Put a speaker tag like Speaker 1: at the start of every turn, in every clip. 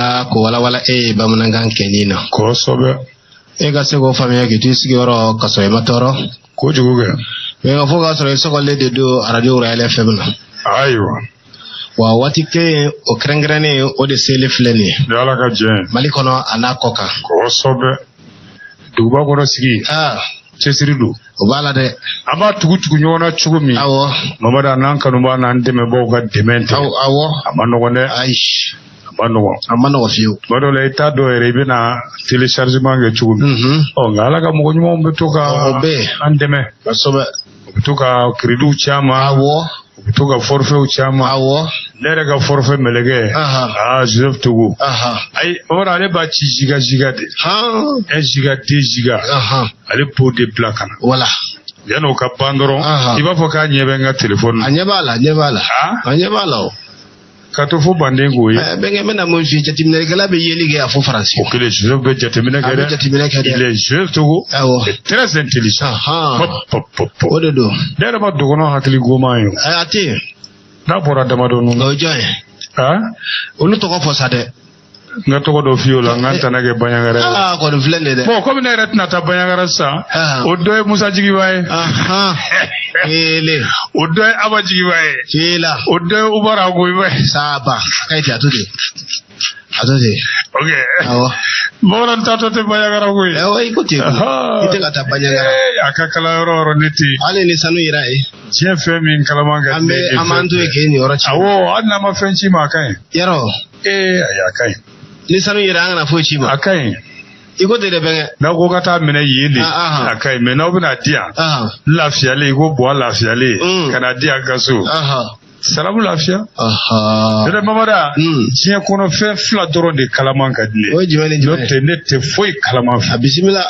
Speaker 1: bila k'o walawala e ye bamanankan kɛɲi na.
Speaker 2: Kosɛbɛ.
Speaker 1: E ka se k'o faamuya k'i to i sigiyɔrɔ ka sɔrɔ i ma tɔɔrɔ.
Speaker 2: Kojugu kɛ.
Speaker 1: Bɛnkɛ fo k'a sɔrɔ i sɔgɔlen de don arajo Royal FM na.
Speaker 2: Ayiwa.
Speaker 1: Wa waati kelen o kɛrɛnkɛrɛnnen o de seli filɛ nin ye.
Speaker 2: Ni Ala ka jɛn ye.
Speaker 1: Mali kɔnɔ a n'a kɔ kan.
Speaker 2: Kosɛbɛ. Duguba kɔnɔ sigi.
Speaker 1: Aa.
Speaker 2: Cɛsiri don.
Speaker 1: O b'a la dɛ.
Speaker 2: An b'a tugu tugu ɲɔgɔn na cogo min.
Speaker 1: Awɔ.
Speaker 2: Mamadu a n'an kanubaa n'an dɛmɛbaaw ka dɛmɛ tɛ.
Speaker 1: Awɔ.
Speaker 2: A ma nɔgɔn dɛ.
Speaker 1: Ayi.
Speaker 2: A ma nɔgɔn.
Speaker 1: A ma nɔgɔn fiyewu.
Speaker 2: Tuma dɔw la i t'a dɔn yɛrɛ i bɛna téléchargement kɛ cogo min. Ɔ nka Ala ka mɔgɔ ɲumanw bɛ to ka.
Speaker 1: O bɛ yen.
Speaker 2: An dɛmɛ.
Speaker 1: Kosɛbɛ.
Speaker 2: U bɛ to ka créditw ci an ma.
Speaker 1: Awɔ.
Speaker 2: U bɛ to ka forfaitw ci an ma.
Speaker 1: Awɔ.
Speaker 2: Ne yɛrɛ ka forfait mɛlɛkɛ. Aa Joseph Togo. Ayi Mamadu ale b'a ci giga giga de.
Speaker 1: Han.
Speaker 2: 1 giga 2 giga. Ale b'o de bila ka na.
Speaker 1: Wala.
Speaker 2: Yan'o ka ban dɔrɔn. I b'a fɔ k'a ɲɛ bɛ n ka téléphone na.
Speaker 1: A ɲɛ b'a la, a ɲɛ b'a la. A ɲɛ b'a la o.
Speaker 2: Ka to fo banden k'o ye.
Speaker 1: Bɛnkɛ n bɛna mun f'i ye jateminɛlikɛla bɛ yeli kɛ a fo Faransi.
Speaker 2: O kelen Joseph bɛ jateminɛ kɛ
Speaker 1: A
Speaker 2: dɛ.
Speaker 1: bɛ jateminɛ kɛ dɛ.
Speaker 2: Il est Joseph Togo.
Speaker 1: Awɔ.
Speaker 2: Est très intelligent. Pop, pop, pop, pop.
Speaker 1: O de don.
Speaker 2: Ne yɛrɛ ma dɔgɔnɔ hakili goman ye o.
Speaker 1: A tɛ yen.
Speaker 2: N'a bɔra damadɔnin na.
Speaker 1: O ye jɔn ye?
Speaker 2: Han?
Speaker 1: Olu tɔgɔ fɔ sa dɛ.
Speaker 2: N ka tɔgɔ dɔ f'i ye o la n ka n tana kɛ Baɲangara ye.
Speaker 1: Aa kɔni filɛ nin ye dɛ.
Speaker 2: Bon komi ne yɛrɛ tɛna taa Baɲangara sisan. O dɔ ye Musa Jigiba ye.
Speaker 1: Kelen.
Speaker 2: O dɔ ye Aba Jigiba ye.
Speaker 1: Fila.
Speaker 2: O dɔ ye Umaru Agoyiba ye.
Speaker 1: Saba. A ka ɲi ten a to ten. A to ten.
Speaker 2: Ok.
Speaker 1: Awɔ.
Speaker 2: Bamanan taatɔ tɛ Baɲangara koyi.
Speaker 1: Awɔ i ko ten. I tɛ ka taa Baɲangara.
Speaker 2: Ee, a ka kalan yɔrɔ o yɔrɔ ne tɛ yen.
Speaker 1: Hali ni sanu yera ye.
Speaker 2: Diɲɛ fɛn min kalaman ka
Speaker 1: An
Speaker 2: di
Speaker 1: bɛ
Speaker 2: ne ye
Speaker 1: an b'an to yen k'e niyɔrɔ ci.
Speaker 2: Awɔ hali n'a ma fɛn ci ma a ka ɲi.
Speaker 1: Yarɔ.
Speaker 2: Ee ayi a ka ɲi.
Speaker 1: Ni sanu yera an kana foyi ci ma.
Speaker 2: A ka ɲi.
Speaker 1: I ko ten dɛ bɛnkɛ.
Speaker 2: N'aw ko ka taa minɛ yen de
Speaker 1: Ah, ah.
Speaker 2: a ka ɲi mais n'aw bɛna di yan
Speaker 1: Ahan.
Speaker 2: n lafiyalen i ko Buwa lafiyalen
Speaker 1: Mm.
Speaker 2: ka na di yan ka so.
Speaker 1: Ahan.
Speaker 2: Salamu lafiya.
Speaker 1: Ahan.
Speaker 2: Ne tɛ Mamada diɲɛ kɔnɔ fɛn fila dɔrɔn de kalaman ka di ne ye.
Speaker 1: O ye jumɛn ni
Speaker 2: N'o
Speaker 1: jumɛn ye?
Speaker 2: tɛ ne tɛ foyi kalaman fɛ.
Speaker 1: A bisimila.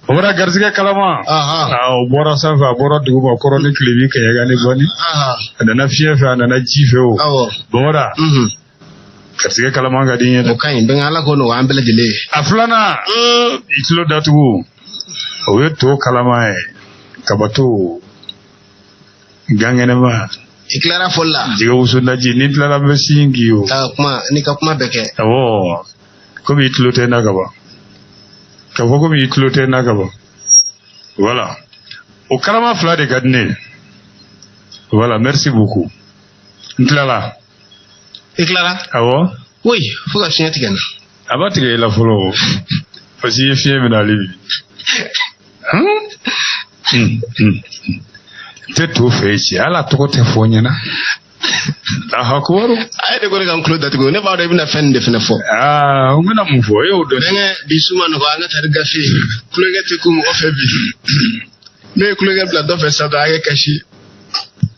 Speaker 2: Mamada garisɛgɛ kalaman.
Speaker 1: Ahan.
Speaker 2: Aa o bɔra sanfɛ a bɔra duguma kɔrɔ ni tilebin kɛɲɛka ni bɔnni.
Speaker 1: Ahan.
Speaker 2: A nana fiɲɛ fɛ a nana ji fɛ o.
Speaker 1: Awɔ.
Speaker 2: Mamada
Speaker 1: Unhun.
Speaker 2: garisɛgɛ kalaman ka di n ye dɛ.
Speaker 1: O ka ɲi bɛnkɛ Ala k'o nɔgɔya an bɛɛ lajɛlen ye.
Speaker 2: A filanan i tulo datugu o ye to kalaman ye kabato gankɛnɛma
Speaker 1: I tilara fɔli la.
Speaker 2: jɛgɛ wusu naji ni n tilala n bɛ sin k'i ye o.
Speaker 1: Ka kuma n'i ka kuma bɛɛ kɛ.
Speaker 2: Awɔ komi i tulo tɛ n na ka ban ka fɔ komi i tulo tɛ n na ka ban voilà o kalama fila de ka di ne ye voilà merci beaucoup n tilala
Speaker 1: I tilara?
Speaker 2: awɔ
Speaker 1: Oui fo ka fiɲɛ tigɛ n na.
Speaker 2: a b'a tigɛ i la fɔlɔ o parce que i ye fiɲɛ minɛ ale bi n tɛ to fɛ yen cɛ hali a tɔgɔ tɛ fɔ n ɲɛna Allahu akubaru
Speaker 1: A ye de ko ne ka n tulo datugu ne b'a dɔn i bɛna fɛn nin de fɛnɛ fɔ.
Speaker 2: aa n bɛna mun fɔ e y'o dɔn
Speaker 1: Bɛnkɛ bi su ma nɔgɔ an ka taa ni gafe ye. Kulonkɛ tɛ kun mɔgɔ fɛ bi. Ne ye kulonkɛ bila dɔ fɛ sisan dɔrɔn a kɛ kasi.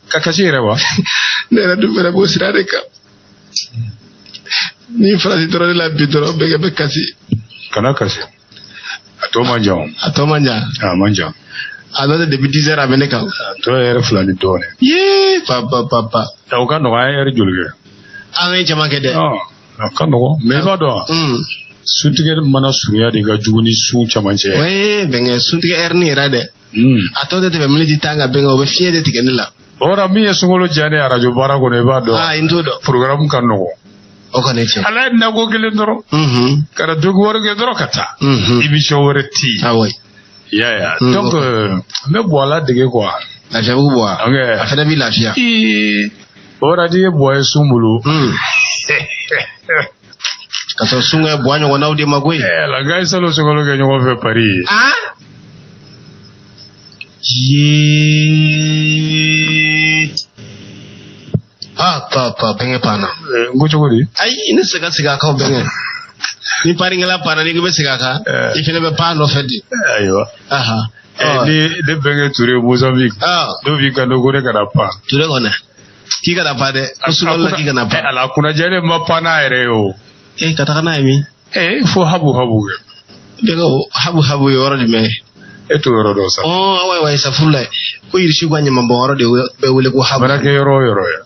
Speaker 2: Ka kasi yɛrɛ wa?
Speaker 1: Ne yɛrɛ dun fɛnɛ b'o sira de kan. Ni farati dɔrɔn ne la bi dɔrɔn bɛnkɛ bɛ kasi.
Speaker 2: Kana kasi a tɔ man jan o
Speaker 1: A tɔ man jan.
Speaker 2: a man jan
Speaker 1: A dɔ tɛ depuis 10 heures a bɛ ne kan.
Speaker 2: a tɔ ye ɛri fila ni dɔɔnin
Speaker 1: Yee pa pa pa pa.
Speaker 2: o ka nɔgɔn an ye ɛri joli kɛ
Speaker 1: An ye caman kɛ dɛ.
Speaker 2: A ka nɔgɔn mais i b'a dɔn wa suntigɛ mana surunya de ka jugu ni sun camancɛ ye.
Speaker 1: Wee bɛnkɛ suntigɛ ɛri ni yɛrɛ dɛ. A tɔ tɛ tɛmɛ miniti 10 kan bɛnkɛ o bɛ fiɲɛ de tigɛ ne la.
Speaker 2: O yɔrɔ min ye sunkalo diya ne ye arajo baara kɔnɔ i b'a dɔn.
Speaker 1: Aa n t'o dɔn.
Speaker 2: Programme ka nɔgɔn.
Speaker 1: O kɔni ye tiɲɛ.
Speaker 2: Ala ye nako kelen dɔrɔn. Ka na dogo wɛrɛ kɛ dɔrɔn ka taa. Émission wɛrɛ tɛ yen.
Speaker 1: Awɔ.
Speaker 2: I y'a ye wa. Donc n bɛ Buwa ladege quoi.
Speaker 1: Lafiyabugu Buwa.
Speaker 2: Ok.
Speaker 1: A fana b'i lafiya.
Speaker 2: Ii. O yɔrɔ n'i ye Buwa ye sun bolo.
Speaker 1: Ka sɔrɔ sun kɛ Buwa ɲɔgɔnnaw de ma koyi.
Speaker 2: Ɛɛ la nka ye salon sunkalo kɛ ɲɔgɔn fɛ Paris.
Speaker 1: Aa. Yee. Pa pa pa bɛnkɛ panna.
Speaker 2: N ko cogo di?
Speaker 1: Ayi ne tɛ se ka segin a kan o bɛnkɛ. Ni parinkɛla panna n'i ko i bɛ segin a kan i fana bɛ pan a nɔfɛ de.
Speaker 2: Ayiwa.
Speaker 1: Ahan.
Speaker 2: Ni ne bɛnkɛ Ture Mozambique. Dɔw b'i kanto ko ne kana pan.
Speaker 1: Ture kɔni k'i kana pan dɛ. Ko sunkalo la k'i kana pan.
Speaker 2: Ala kunnaja ne ma pan n'a yɛrɛ ye o.
Speaker 1: Ee ka taga n'a ye min?
Speaker 2: Ee fo habu habu kɛ.
Speaker 1: Bɛnkɛ o habu habu ye yɔrɔ jumɛn ye?
Speaker 2: E t'o yɔrɔ dɔn sa.
Speaker 1: Ɔ awa awa safurulayi ko yirisiw ka ɲamanbɔnyɔrɔ de bɛ wele ko habu.
Speaker 2: Baarakɛ yɔrɔ o yɔrɔ ye.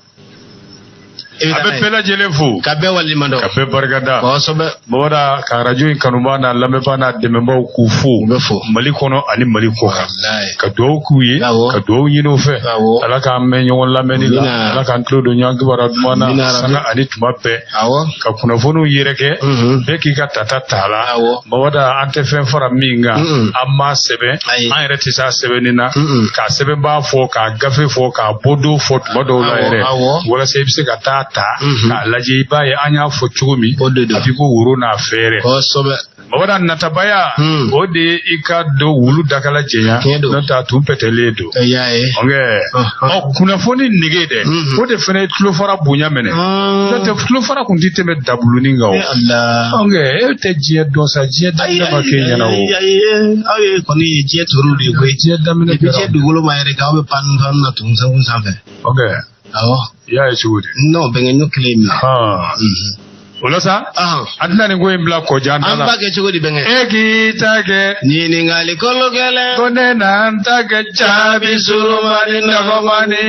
Speaker 3: E bɛ
Speaker 2: A
Speaker 3: taa
Speaker 2: bɛ
Speaker 3: n'a ye.
Speaker 2: bɛɛ lajɛlen fo.
Speaker 3: Ka bɛɛ waleɲuman dɔn.
Speaker 2: Ka bɛɛ barikada.
Speaker 3: Kosɛbɛ.
Speaker 2: Mamada ka arajo in kanubaa n'a lamɛnbaa n'a dɛmɛbaaw k'u fo.
Speaker 3: U bɛ fo.
Speaker 2: Mali kɔnɔ ani Mali kɔkan.
Speaker 3: Walayi.
Speaker 2: Ka dugawu k'u ye.
Speaker 3: Awɔ.
Speaker 2: Ka dugawu ɲini u fɛ.
Speaker 3: Awɔ.
Speaker 2: Ala k'an mɛn ɲɔgɔn lamɛnni la.
Speaker 3: Amina.
Speaker 2: Ala k'an tulo don ɲɔgɔn kibaruya duman na.
Speaker 3: Amina, Rabi.
Speaker 2: Sanga ani tuma bɛɛ.
Speaker 3: Awɔ.
Speaker 2: Ka kunnafoniw yɛrɛkɛ.
Speaker 3: Mhm.
Speaker 2: Bɛɛ k'i ka tata t'a la.
Speaker 3: Awɔ.
Speaker 2: Mamada an tɛ fɛn fara min kan.
Speaker 3: Mm-mm.
Speaker 2: An m'a sɛbɛn.
Speaker 3: Ayi.
Speaker 2: An yɛrɛ tɛ s'a sɛbɛnni na.
Speaker 3: Mm-mm.
Speaker 2: K'a sɛbɛnbaa fɔ k'a gafe fɔ k'a bɔdon fɔ tuma dɔw la
Speaker 3: Awɔ,
Speaker 2: yɛrɛ.
Speaker 3: awɔ.
Speaker 2: Walasa i bɛ se ka taa ta.
Speaker 3: Mhm.
Speaker 2: K'a lajɛ i b'a ye an y'a fɔ cogo min.
Speaker 3: O de don.
Speaker 2: A b'i ko woro n'a fɛɛrɛ.
Speaker 3: Kosɛbɛ.
Speaker 2: Mamada natabaya.
Speaker 3: Hmm.
Speaker 2: O de ye i ka don wulu dakala jɛnya.
Speaker 3: Tiɲɛ don.
Speaker 2: N'o tɛ a tun pɛtɛlen don.
Speaker 3: E y'a ye.
Speaker 2: Ɔnkɛ.
Speaker 3: Ɔhɔn.
Speaker 2: Ɔ kunnafoni nege dɛ.
Speaker 3: Mhm.
Speaker 2: O de fana ye tulofara bonya minɛ. N'o tɛ tulofara kun tɛ tɛmɛ dabulunin kan o.
Speaker 3: Eh Ala.
Speaker 2: Ɔnkɛ e tɛ diɲɛ dɔn sa diɲɛ daminɛ ma k'e ɲɛna o.
Speaker 3: Ayi, ayi, aw ye kɔni ye diɲɛ turu de ye koyi.
Speaker 2: Diɲɛ daminɛ
Speaker 3: Depuis
Speaker 2: kɛra.
Speaker 3: diɲɛ dugukolo ma yɛrɛ kɛ aw bɛ pan pan na tugun sanfɛ sanfɛ.
Speaker 2: Ɔnkɛ
Speaker 3: Awɔ.
Speaker 2: i y'a ye cogo di.
Speaker 3: Non bɛnkɛ ɲɔ kelen in minɛ.
Speaker 2: Hɔn.
Speaker 3: Mhm.
Speaker 2: O la sa
Speaker 3: Ahan.
Speaker 2: an tɛna nin ko in bila kɔjan da
Speaker 3: An
Speaker 2: la.
Speaker 3: b'a kɛ cogo di bɛnkɛ?
Speaker 2: E k'i ta kɛ.
Speaker 3: Ɲininkali kolo gɛlɛn.
Speaker 2: Ko ne na n ta kɛ jaabi surumani nɔgɔmani.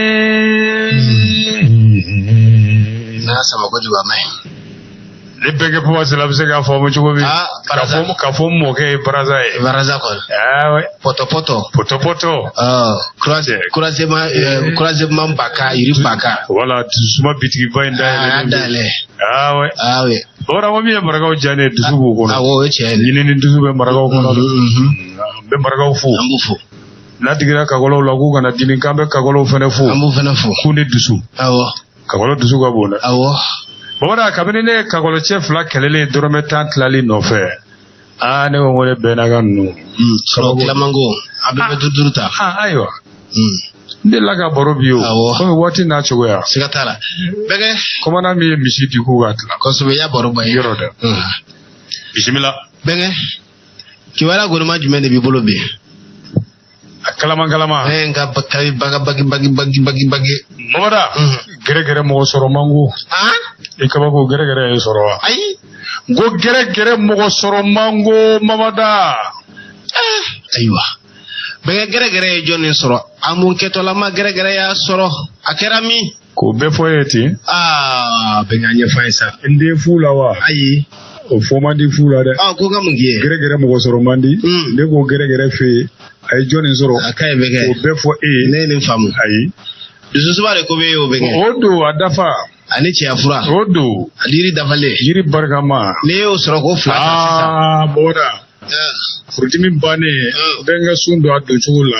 Speaker 3: N'a sama kojugu a ma ɲi.
Speaker 2: Ni bɛnkɛ pɔpɔ la bɛ se k'a faamu cogo min.
Speaker 3: Ah,
Speaker 2: K'a
Speaker 3: baraza.
Speaker 2: fɔ k'a fɔ n mɔkɛ ye baraza ye.
Speaker 3: Baraza kɔni.
Speaker 2: Ah ouais.
Speaker 3: Pɔtɔ pɔtɔ.
Speaker 2: Pɔtɔ pɔtɔ.
Speaker 3: Ɔ croisement croisement baka yiri baka.
Speaker 2: Wala dusuma bitigiba in
Speaker 3: Ah,
Speaker 2: dayɛlɛlen don.
Speaker 3: dayɛlɛ.
Speaker 2: Ah ouais.
Speaker 3: Ah oui.
Speaker 2: Bamanan ko min ye marakaw diya ne ye dusu b'u kɔnɔ.
Speaker 3: Awɔ o ye tiɲɛ ye.
Speaker 2: Ɲinini dusu bɛ marakaw kɔnɔ.
Speaker 3: Mhm, mhm.
Speaker 2: N bɛ marakaw fo.
Speaker 3: An b'u fo.
Speaker 2: N'a digira kakɔlɔw la k'u kana dimi k'an bɛ kakɔlɔw fɛnɛ fo.
Speaker 3: An b'u fana fo.
Speaker 2: K'u ni dusu.
Speaker 3: Awɔ.
Speaker 2: Kakɔlɔ dusu ka bon dɛ.
Speaker 3: Awɔ.
Speaker 2: Bamanan kabini ne ye kakɔlɔcɛ fila kɛlɛlen ye dɔrɔmɛ 10 tilali nɔfɛ. Aa ne ko n ko ne bɛnna ka ninnu.
Speaker 3: Sɔrɔ tilamanko. A bɛɛ bɛ duuru duuru ta.
Speaker 2: Ah ayiwa. N delila ka baro bi o.
Speaker 3: Awɔ.
Speaker 2: Komi waati n'a cogoya.
Speaker 3: Siga t'a la. Bɛnkɛ.
Speaker 2: Kɔmana min ye misi di k'u k'a tila.
Speaker 3: Kosɛbɛ i y'a baro bɔ ye.
Speaker 2: Yɔrɔ dɛ. Bisimila.
Speaker 3: Bɛnkɛ. Kibaruya goloma jumɛn de b'i bolo bi?
Speaker 2: A kalaman kalama.
Speaker 3: N ka bagi baga bagi bagi bagi bagi bagi.
Speaker 2: Mamada. Gɛrɛgɛrɛ mɔgɔ sɔrɔ man go.
Speaker 3: Ah?
Speaker 2: I kabako gɛrɛgɛrɛ ye sɔrɔ wa?
Speaker 3: Ayi.
Speaker 2: N ko gɛrɛgɛrɛ mɔgɔ sɔrɔ man go Mamada.
Speaker 3: Ayiwa. Bɛnkɛ gɛrɛgɛrɛ ye jɔnni sɔrɔ? A mun kɛtɔlama gɛrɛgɛrɛ y'a sɔrɔ? A kɛra min?
Speaker 2: K'o bɛɛ fɔ e ye ten.
Speaker 3: Aa bɛnkɛ a ɲɛfɔ an ye sa.
Speaker 2: N den fu la wa?
Speaker 3: Ayi.
Speaker 2: O fɔ man di fu la dɛ.
Speaker 3: Ɔ ko ka mun k'i ye?
Speaker 2: Gɛrɛgɛrɛ mɔgɔ sɔrɔ man di.
Speaker 3: Mm.
Speaker 2: Ne ko gɛrɛgɛrɛ fɛ yen. A ye jɔnni sɔrɔ?
Speaker 3: A ka ɲi bɛnkɛ.
Speaker 2: K'o bɛɛ fɔ e ye.
Speaker 3: Ne ye nin faamu.
Speaker 2: Ayi.
Speaker 3: Dususuma de ko bɛ ye o bɛnkɛ.
Speaker 2: O don a dafa.
Speaker 3: Ani cɛya fura.
Speaker 2: O don.
Speaker 3: Ani yiri dafalen.
Speaker 2: Yiri barikama.
Speaker 3: N'i y'o sɔrɔ k'o fila ta sisan.
Speaker 2: Aa Mamada. Furudimi bannen.
Speaker 3: Mm.
Speaker 2: Bɛɛ n ka sun don a doncogo la.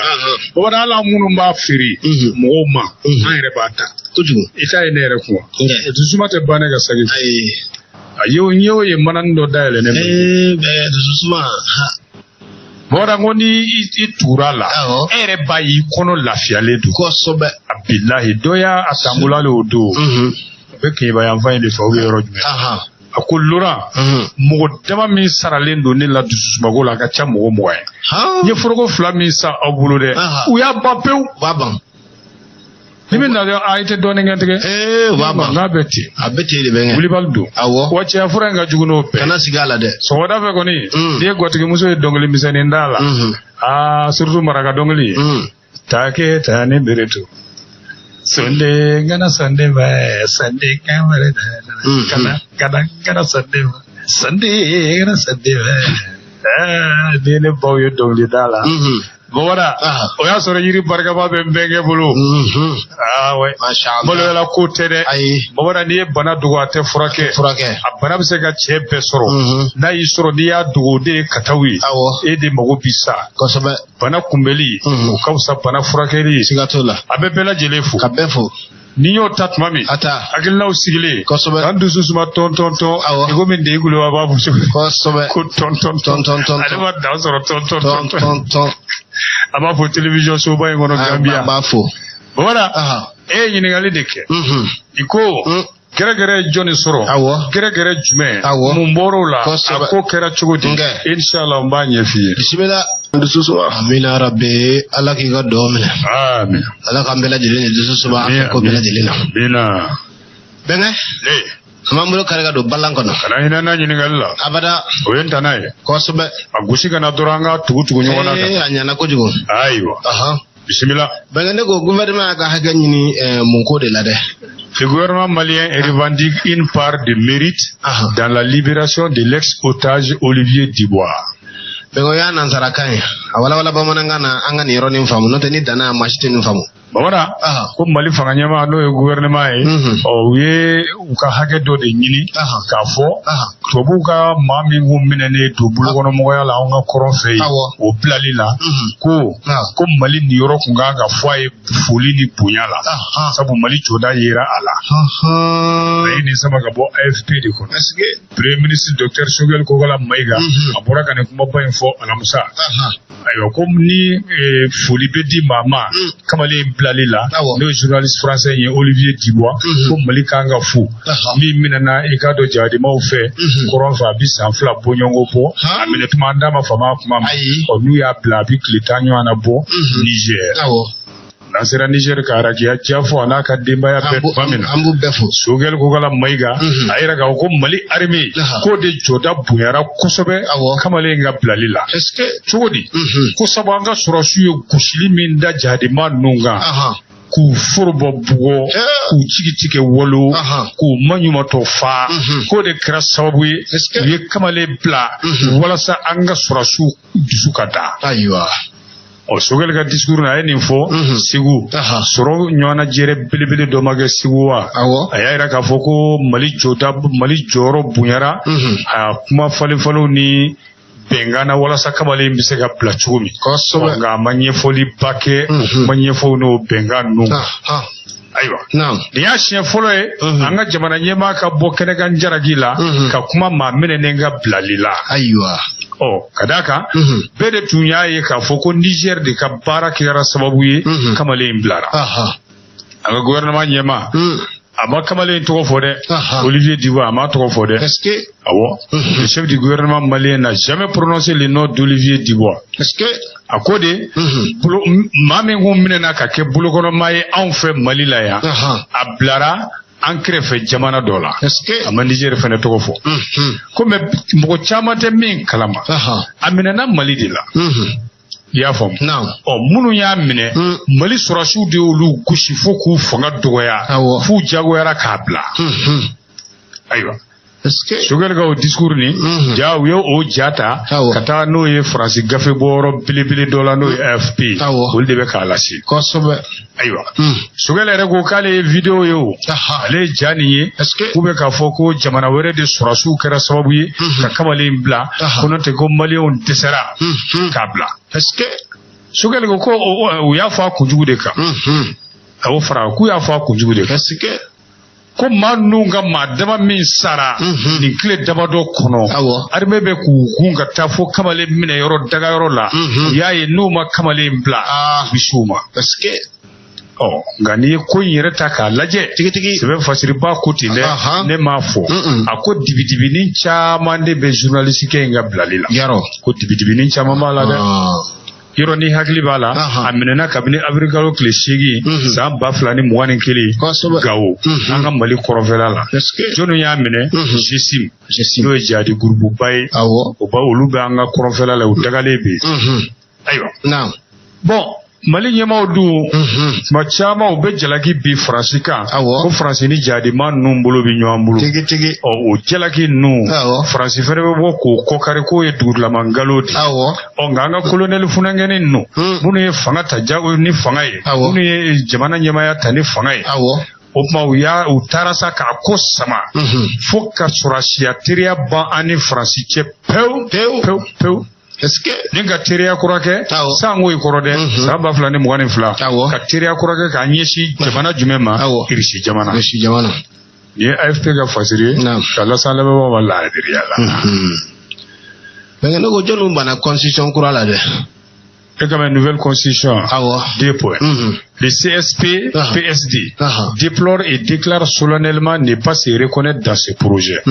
Speaker 2: Bamanan hali an minnu b'a feere
Speaker 3: Mhm.
Speaker 2: mɔgɔw ma
Speaker 3: Mhm.
Speaker 2: an yɛrɛ b'a ta
Speaker 3: Kojugu.
Speaker 2: i t'a ye ne yɛrɛ kun
Speaker 3: Nkɛ.
Speaker 2: dusuma tɛ ban ne ka sagi
Speaker 3: Ayi.
Speaker 2: a ye n y'o ye manani dɔ dayɛlɛ ne bolo
Speaker 3: Ee bɛɛ dususuma. Ha.
Speaker 2: Bamanan ko ni i tugura a la
Speaker 3: Awɔ.
Speaker 2: e yɛrɛ b'a ye i kɔnɔ lafiyalen don
Speaker 3: Kosɛbɛ.
Speaker 2: a bilahi dɔ y'a a tanbula le o don
Speaker 3: Mhm.
Speaker 2: a bɛ keɲɛba yanfan in de fɛ o bɛ yɔrɔ jumɛn
Speaker 3: Ahan.
Speaker 2: a ko Laurent
Speaker 3: Mhm.
Speaker 2: mɔgɔ dama min saralen don ne la dususumako la a ka ca mɔgɔ 20 ye
Speaker 3: Han.
Speaker 2: n ye foroko fila min san aw bolo dɛ
Speaker 3: Aha.
Speaker 2: u y'a ban pewu
Speaker 3: U b'a ban.
Speaker 2: ni bɛ na dɛ a i tɛ dɔɔnin kɛ tigɛ
Speaker 3: Ee u b'a ban.
Speaker 2: n'a bɛ ten
Speaker 3: A bɛ ten de bɛnkɛ.
Speaker 2: wulibali don
Speaker 3: Awɔ.
Speaker 2: wa cɛya fura in ka jugu n'o bɛɛ
Speaker 3: Kana sigi a la dɛ.
Speaker 2: sɔgɔmada fɛ kɔni
Speaker 3: Mm.
Speaker 2: n'i ye gɔtigimuso ye dɔnkili misɛnnin da la
Speaker 3: Mhm.
Speaker 2: aa surtout maraka dɔnkili
Speaker 3: Mhm.
Speaker 2: take ta ni bereto sonde ngana sonde ba sonde kamare
Speaker 3: Mm,
Speaker 2: kana kana kana sonde ba sonde ngana sonde ba aa ni ne baw ye dɔnkili da la
Speaker 3: Mhm.
Speaker 2: Bamanan
Speaker 3: Ah.
Speaker 2: o y'a sɔrɔ yiri barikaba bɛ n bɛnkɛ bolo
Speaker 3: Mhm.
Speaker 2: aa wɛ
Speaker 3: Masha Allah.
Speaker 2: maloyala ko tɛ dɛ
Speaker 3: Ayi.
Speaker 2: Bamanan n'i ye bana dogo a tɛ furakɛ
Speaker 3: Furakɛ.
Speaker 2: a bana bɛ se ka cɛ bɛɛ sɔrɔ
Speaker 3: Mhm.
Speaker 2: n'a y'i sɔrɔ n'i y'a dogo o de ye kataw ye
Speaker 3: Awɔ.
Speaker 2: e de mago bi sa
Speaker 3: Kosɛbɛ.
Speaker 2: bana kunbɛli
Speaker 3: Mhm.
Speaker 2: o ka fisa bana furakɛli ye
Speaker 3: Siga t'o la.
Speaker 2: a bɛ bɛɛ lajɛlen fo
Speaker 3: Ka bɛɛ fo.
Speaker 2: n'i y'o ta tuma min
Speaker 3: A ta.
Speaker 2: hakilinaw sigilen
Speaker 3: Kosɛbɛ.
Speaker 2: k'an dusu suma tɔn tɔn tɔn
Speaker 3: Awɔ.
Speaker 2: i komi Ndeyi Kulubali b'a fɔ cogo min
Speaker 3: Kosɛbɛ.
Speaker 2: ko tɔn tɔn
Speaker 3: Tɔn tɔn tɔn
Speaker 2: ale
Speaker 3: tɔn.
Speaker 2: ma dan sɔrɔ tɔn tɔn
Speaker 3: Tɔn
Speaker 2: tɔn tɔn
Speaker 3: tɔn tɔn.
Speaker 2: a b'a fɔ télévision soba in kɔnɔ Gambia
Speaker 3: An b'a fo.
Speaker 2: Bamanan
Speaker 3: Aha.
Speaker 2: e ye ɲininkali de kɛ
Speaker 3: Mhm.
Speaker 2: i ko
Speaker 3: Mm.
Speaker 2: gɛrɛgɛrɛ ye jɔnni sɔrɔ
Speaker 3: Awɔ.
Speaker 2: gɛrɛgɛrɛ jumɛn
Speaker 3: Awɔ.
Speaker 2: mun bɔr'o la a
Speaker 3: Kosɛbɛ.
Speaker 2: ko kɛra cogo di
Speaker 3: Nkɛ.
Speaker 2: inshallah n b'a ɲɛf'i ye
Speaker 3: Bisimila.
Speaker 1: Dususuma.
Speaker 3: Amina rabbi Ala k'i ka dugawu minɛ.
Speaker 2: amin
Speaker 3: Ala k'an bɛɛ lajɛlen ni dusu suma an fɛ ko bɛɛ lajɛlen na.
Speaker 2: amina
Speaker 3: Bɛnkɛ.
Speaker 2: ne
Speaker 3: An b'an bolo kari ka don balan kɔnɔ.
Speaker 2: kana hinɛ n na ɲininkali la
Speaker 3: Abada.
Speaker 2: o ye n tana ye
Speaker 3: Kosɛbɛ.
Speaker 2: a gosi kana dɔrɔn an ka tugu tugu ɲɔgɔn na
Speaker 3: Ee,
Speaker 2: kan
Speaker 3: a ɲɛna kojugu.
Speaker 2: ayiwa
Speaker 3: Ahan.
Speaker 2: bisimila
Speaker 3: Bɛnkɛ ne ko gouvernement y'a ka hakɛ ɲini mun ko de la dɛ.
Speaker 2: Le gouvernement malien revendique une part de mérite dans la libération de l'ex-otage Olivier Dubois.
Speaker 3: Bɛnkɛ, o y'a nansarakan ye, a walawala bamanankan na, an ka nin yɔrɔnin faamu, n'o tɛ ni danna maa si tɛ nin faamu.
Speaker 2: Bamanan, ko Mali fanga ɲɛmaa, n'o ye gouvernement ye, ɔ, u ye u ka hakɛ dɔ de ɲini k'a fɔ tubabuw ka maa min kun minɛnen don bolokɔnɔmɔgɔya la anw ka kɔrɔn fɛ yen, o bilali la, ko Mali niyɔrɔ kun kan ka fɔ a ye foli ni bonya la, sabu Mali jɔda yera a la. A ye nin sama ka bɔ AFP de kɔnɔ. Premier ministre docteur Choguel Kokalla Maïga, a bɔra ka nin kumaba in fɔ alamisa. Ayiwa, ko ni foli bɛ di maa ma kamalen bilali la, n'o ye journaliste français ye Olivier Dubois, ko Mali kan ka fo, min minɛna i k'a dɔn jahadimaw fɛ kɔrɔn fɛ, a bɛ san 2 bɔɲɔgɔnko bɔ. A minɛ tuma, an da ma fama a kuma ma. Ɔ, n'u y'a bila, a bɛ tile 10 ɲɔgɔn na bɔ Niger. N'an sera Niger ka Arakiya Jafo a n'a ka denbaya bɛɛ tuma min na,
Speaker 3: an b'u bɛɛ fo.
Speaker 2: Choguel Kokalla Maïga, a yɛrɛ k'a fɔ ko Mali armée k'o de jɔda bonyara kosɛbɛ kamalen ka bilali la. Cogo di? Ko sabu an ka sɔrɔsiw ye gosili min da jahadima ninnu kan, k'u forobɔ bugɔ, k'u jigi tigɛ walo, k'u maɲumatɔ fa, k'o de kɛra sababu ye u ye kamalen bila walasa an ka sɔrɔsiw dusu ka da. Ɔ, Choguel ka discours na, a ye nin fɔ Segu sɔrɔ ɲɔgɔnna jɛrɛ belebele dɔ ma kɛ Segu wa. A y'a yira k'a fɔ ko Mali jɔda, Mali jɔyɔrɔ bonyara a kuma falen falenw ni bɛnkan na walasa kamalen bɛ se ka bila cogo min. Nka a ma ɲɛfɔliba kɛ o kuma ɲɛfɔw n'o bɛnkan ninnu. Ayiwa, nin y'a siɲɛ fɔlɔ ye an ka jamana ɲɛmaa ka bɔ kɛnɛkan jalaki la ka kuma maa minɛnen ka bilali la. Ɔ, ka d'a kan, bɛɛ de tun y'a ye k'a fɔ ko Niger de ka baara kɛra sababu ye kamalen in bilara. An ka gouvernement ɲɛmaa, a ma kamalen tɔgɔ fɔ dɛ, Olivier Dubois, a ma tɔgɔ fɔ dɛ. Awɔ, le chef du gouvernement malien n'a jamais prononcé le nom d'Olivier Dubois. A ko de maa min kun minɛna ka kɛ bolokɔnɔmaa ye anw fɛ Mali la yan, a bilara an kɛrɛfɛ jamana dɔ la. A ma Niger fɛnɛ tɔgɔ fɔ. Ko mɛ mɔgɔ caman tɛ min kalama, a minɛna Mali de la. I y'a faamu? Ɔ, minnu y'a minɛ, Mali sɔrɔsiw de y'olu gosi fo k'u fanga dɔgɔya, f'u jagoyara k'a bila. Ayiwa, Choguel ka o discours nin ja, u ye o ja ta ka taga n'o ye Faransi gafe bɔyɔrɔ belebele dɔ la, n'o ye AFP, olu de bɛ k'a lase. Ayiwa, Choguel yɛrɛ ko k'ale ye vidéo ye, o ale ye ja nin ye, k'u bɛ k'a fɔ ko jamana wɛrɛ de sɔrɔsiw kɛra sababu ye ka kamalen bila, ko n'o tɛ ko maliyɛnw dɛsɛra k'a bila. Choguel ko u y'a fɔ a kunjugu de kan. A y'o fara, k'u y'a fɔ a kunjugu de kan, ko maa ninnu ka maa dama min sara nin tile damadɔ kɔnɔ, armée bɛ k'u gun ka taa fo kamalen minɛ yɔrɔ dagayɔrɔ la. U y'a ye n'u ma kamalen bila, u bɛ s'u ma. Ɔ, nka n'i ye ko in yɛrɛ ta k'a lajɛ
Speaker 3: Tigitigi,
Speaker 2: sɛbɛn fasiriba ko ten dɛ, ne m'a fɔ. A ko dibidibinin caman de bɛ journaliste kɛ in ka bilali la. Ko dibidibinin caman b'a la dɛ. Yɔrɔ ni hakili b'a la, a minɛna kabini avril kalo tile 8 san 2021, Gawo, an ka Mali kɔrɔnfɛla la. Jɔnni y'a minɛ? GSIM, n'o ye jihadi gurupuba ye. O ba, olu bɛ an ka kɔrɔnfɛla la, u dagalen bɛ yen. Ayiwa, bon, Mali ɲɛmaaw dun, tuma caman u bɛ jalaki bi Faransi kan, ko Faransi ni jihadima ninnu bolo bɛ ɲɔgɔn bolo. Ɔ, o jalaki ninnu, Faransi fɛnɛ bɛ bɔ k'o kɔkari k'o ye dugulama nkalon de. Ɔ, nka an ka kolonɛli funankɛnin ninnu, minnu ye fanga ta jago ni fanga ye, minnu ye jamana ɲɛmaaya ta ni fanga ye, o tuma u y'a u taara sa k'a ko sama fo ka sɔrɔsiya teriya ban an ni Faransi cɛ pewu pewu pewu pewu. Ni ka teriya kura kɛ sanko i kɔrɔ dɛ, san 2022, ka teriya kura kɛ k'a ɲɛsin jamana jumɛn ma? Irisi jamana.
Speaker 3: Irisi jamana.
Speaker 2: Nin ye AFP ka fasiri ye ka lase an lamɛnbagaw ma laadiriya la.
Speaker 3: Mais ne ko jɔnniw banna constitution kura la dɛ?
Speaker 2: Et comme une nouvelle constitution, deux points. Le CSP, PSD, déplore et déclare solennellement ne pas se reconnaître dans ce projet.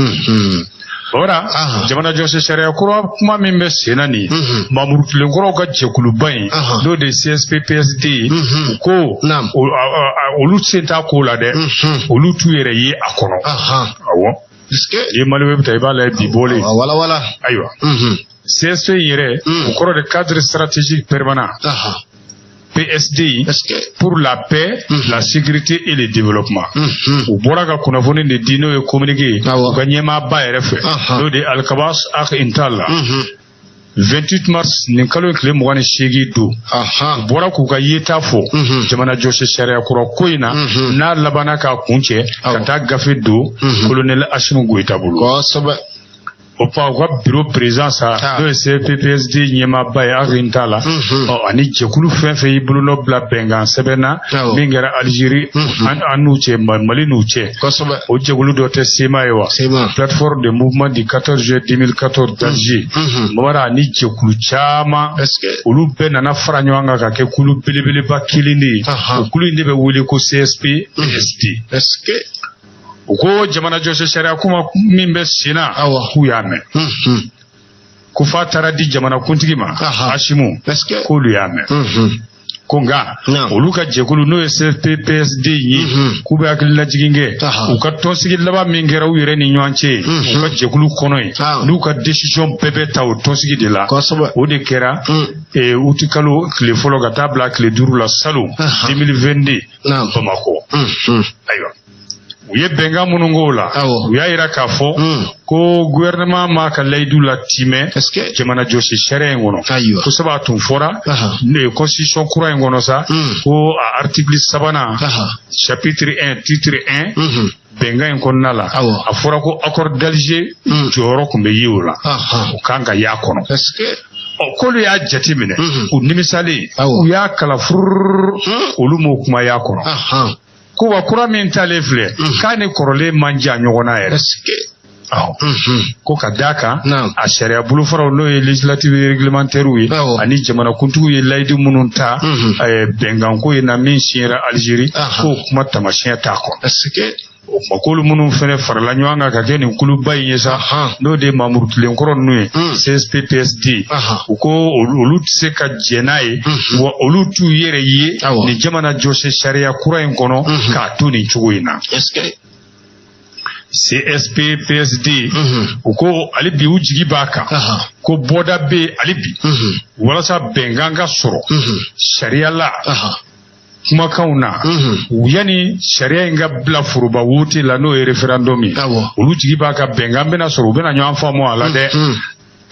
Speaker 2: Voilà, jamana jɔsi sariya kura kuma min bɛ sen na nin, Mamuru Tilenkɔrɔw ka jɛkuluba in, n'o de ye CSP PSD ye, u ko olu sen t'a ko la dɛ, olu t'u yɛrɛ ye a kɔnɔ. Awɔ. N'i ye Mali web ta, i b'a lajɛ bi bɔlen.
Speaker 3: Wala wala.
Speaker 2: Ayiwa. CSP in yɛrɛ, o kɔrɔ de cadre stratégique permanent. PSD pour la paix, la sécurité et le développement. U bɔra ka kunnafoni de di, n'o ye communiqué ye, u ka ɲɛmaaba yɛrɛ fɛ, n'o de ye Alkabas Ag Intalla. 28 mars, nin kalo tile 28 don, u bɔra k'u ka yeta fɔ jamana jɔsi sariya kura ko in na, n'a labanna k'a kuncɛ ka taa gafe don colonel Assimi Goïta bolo. O tuma, u ka bureau président sa, n'o ye CSP-PSD ɲɛmaaba ye Ag Intalla, ɔ ani jɛkulu fɛn fɛn y'i bolonɔ bila bɛnkan sɛbɛn na min kɛra Algérie an n'u cɛ, Mali n'u cɛ, o jɛkulu dɔ tɛ CMA ye wa, plateforme de mouvement du 14 juillet 2014 d'Alger. Mamara, ani jɛkulu caman, olu bɛɛ nana fara ɲɔgɔn kan ka kɛ kulu belebeleba kelen de ye. O kulu in de bɛ wele ko CSP PSD. U ko jamana jɔsi sariya kuma min bɛ sen na, k'u y'a mɛn, ko f'a taara di jamana kuntigi ma Assimi, k'olu y'a mɛn, ko nka olu ka jɛkulu, n'o ye CSP-PSD ye, k'u bɛ hakililajigin kɛ u ka tɔnsigi laban min kɛra u yɛrɛ ni ɲɔgɔn cɛ u ka jɛkulu kɔnɔ yen, n'u ka décision bɛɛ bɛ ta o tɔnsigi de la. O de kɛra uti kalo tile fɔlɔ ka taa bila tile 5 la salon 2022 Bamakɔ. Ayiwa, u ye bɛnkan minnu k'o la, u y'a yira k'a fɔ ko gouvernement m'a ka layidu latimɛ jamana jɔsi sariya in kɔnɔ, ko sabu a tun fɔra constitution kura in kɔnɔ sa, ko a article sabanan, chapitre 1, titre 1, bɛnkan in kɔnɔna la, a fɔra ko accord d'Alger jɔyɔrɔ tun bɛ ye o la, o kan ka y'a kɔnɔ. Ɔ, k'olu y'a jate minɛ, u nimisalen, u y'a kala fururu, olu m'o kuma y'a kɔnɔ, ko wa kura min talen filɛ, k'a ni kɔrɔlen man jan ɲɔgɔn na yɛrɛ. Ko ka d'a kan, a sariya bolofaraw, n'o ye législative réglementaire ye, ani jamanakuntigiw ye layidu minnu ta bɛnkanko in na min signera Algérie, k'o kuma taamasiyɛn t'a kɔnɔ. O tuma, k'olu minnu fɛnɛ farala ɲɔgɔn kan ka kɛ nin kuluba in ye sa, n'o de ye Mamuru Tilenkɔrɔ ninnu ye, CSP-PSD, u ko olu tɛ se ka jɛn n'a ye, wa olu t'u yɛrɛ ye nin jamana jɔsi sariya kura in kɔnɔ k'a to nin cogo in na. CSP-PSD, u ko hali bi u jigi b'a kan ko bɔda bɛ yen hali bi walasa bɛnkan ka sɔrɔ sariya la kumakanw na, yanni sariya in ka bila foroba wote la, n'o ye référendum ye. Olu jigi b'a ka bɛnkan bɛna sɔrɔ, u bɛna ɲɔgɔn faamu a la dɛ,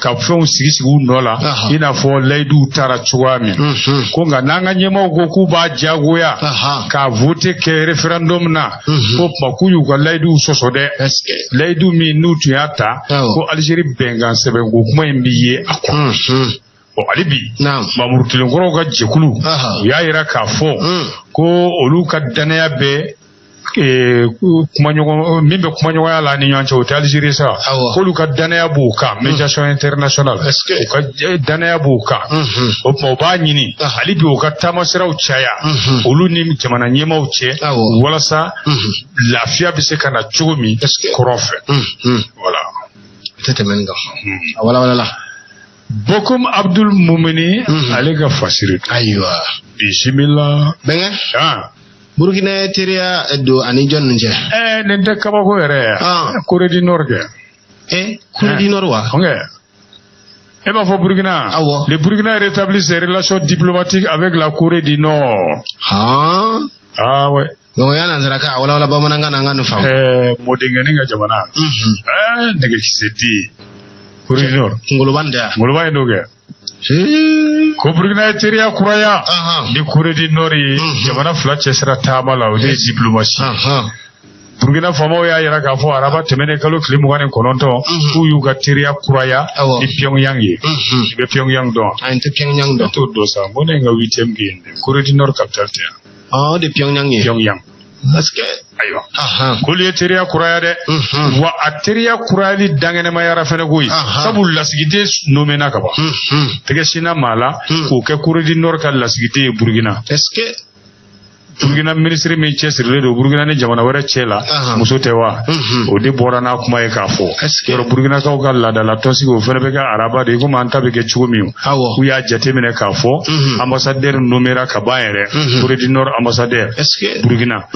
Speaker 2: ka fɛnw sigi sigi u nɔ la, i n'a fɔ layiduw taara cogoya min. Ko nka n'an ka ɲɛmaaw ko k'u b'a diyagoya k'a vote kɛ référendum na, ko tuma k'u y'u ka layiduw sɔsɔ dɛ, layidu min n'u tun y'a ta ko Algérie bɛnkan sɛbɛnko kuma in bɛ ye a kɔnɔ. Bon, hali bi Mamuru Tilenkɔrɔw ka jɛkulu, u y'a yira k'a fɔ ko olu ka danaya bɛ kumaɲɔgɔn min bɛ kumaɲɔgɔnya la ni ɲɔgɔn cɛ, o tɛ Algérie sa, k'olu ka danaya b'o kan, médiation internationale, u ka danaya b'o kan. O tuma, u b'a ɲini hali bi u ka taamasiraw caya olu ni jamana ɲɛmaaw cɛ, walasa lafiya bɛ se ka na cogo min kɔrɔn fɛ. Voilà.
Speaker 3: Tɛ tɛmɛ nin kan, a walawalala.
Speaker 2: Bokum Abdul Mumini, ale ka fasiri.
Speaker 3: Ayiwa.
Speaker 2: Bisimila.
Speaker 3: Bɛnkɛ. Burukina ye teriya don ani jɔn ninnu cɛ?
Speaker 2: Nin tɛ kabako yɛrɛ ye. Corée du Nord kɛ.
Speaker 3: Corée du Nord wa?
Speaker 2: Ok. E b'a fɔ Burukina.
Speaker 3: Awɔ.
Speaker 2: Le Burkina rétablit ses relations diplomatiques avec la Corée du Nord. Ah ouais.
Speaker 3: Donc ya nanzara ka walawala bamanankan na, an ka nin faamu.
Speaker 2: Mɔdenkɛnin ka jamana. Nɛgɛkisɛ den. Corée du Nord.
Speaker 3: Ngoloba nin tɛ yan.
Speaker 2: Ngoloba in d'o kɛ. Ko Burukina ye teriya kuraya ni Corée du Nord ye, jamana fila cɛsira taama la, o de ye diplomatie. Burukina faamaw y'a yira k'a fɔ araba tɛmɛnen kalo tile 29, k'u y'u ka teriya kuraya ni Pyongyang ye. I bɛ Pyongyang dɔn?
Speaker 3: Ayi, n tɛ Pyongyang dɔn.
Speaker 2: Ne t'o dɔn sa, n ko ne ye n ka huitième kɛ yen dɛ. Corée du Nord capitale tɛ yan.
Speaker 3: O de Pyongyang ye.
Speaker 2: Pyongyang.
Speaker 3: Parce que
Speaker 2: Ayiwa, k'olu ye teriya kuraya dɛ, wa a teriya kurayali dankɛnɛmayara fɛnɛ koyi, sabu lasigiden nommena ka ban, tɛgɛ sinna maa la k'o kɛ Corée du Nord ka lasigiden ye Burukina.
Speaker 3: Est-ce que
Speaker 2: Burukina minisiri min cɛsirilen don Burukina ni jamana wɛrɛ cɛ la, muso tɛ wa, o de bɔra n'a kuma ye k'a fɔ yɔrɔ Burukinakaw ka laadala tɔnsigi, o fana bɛ kɛ araba de ye, komi an ta bɛ kɛ cogo min. K'u y'a jateminɛ k'a fɔ ambassadeur nommera ka ban yɛrɛ, Corée du Nord ambassadeur Burukina,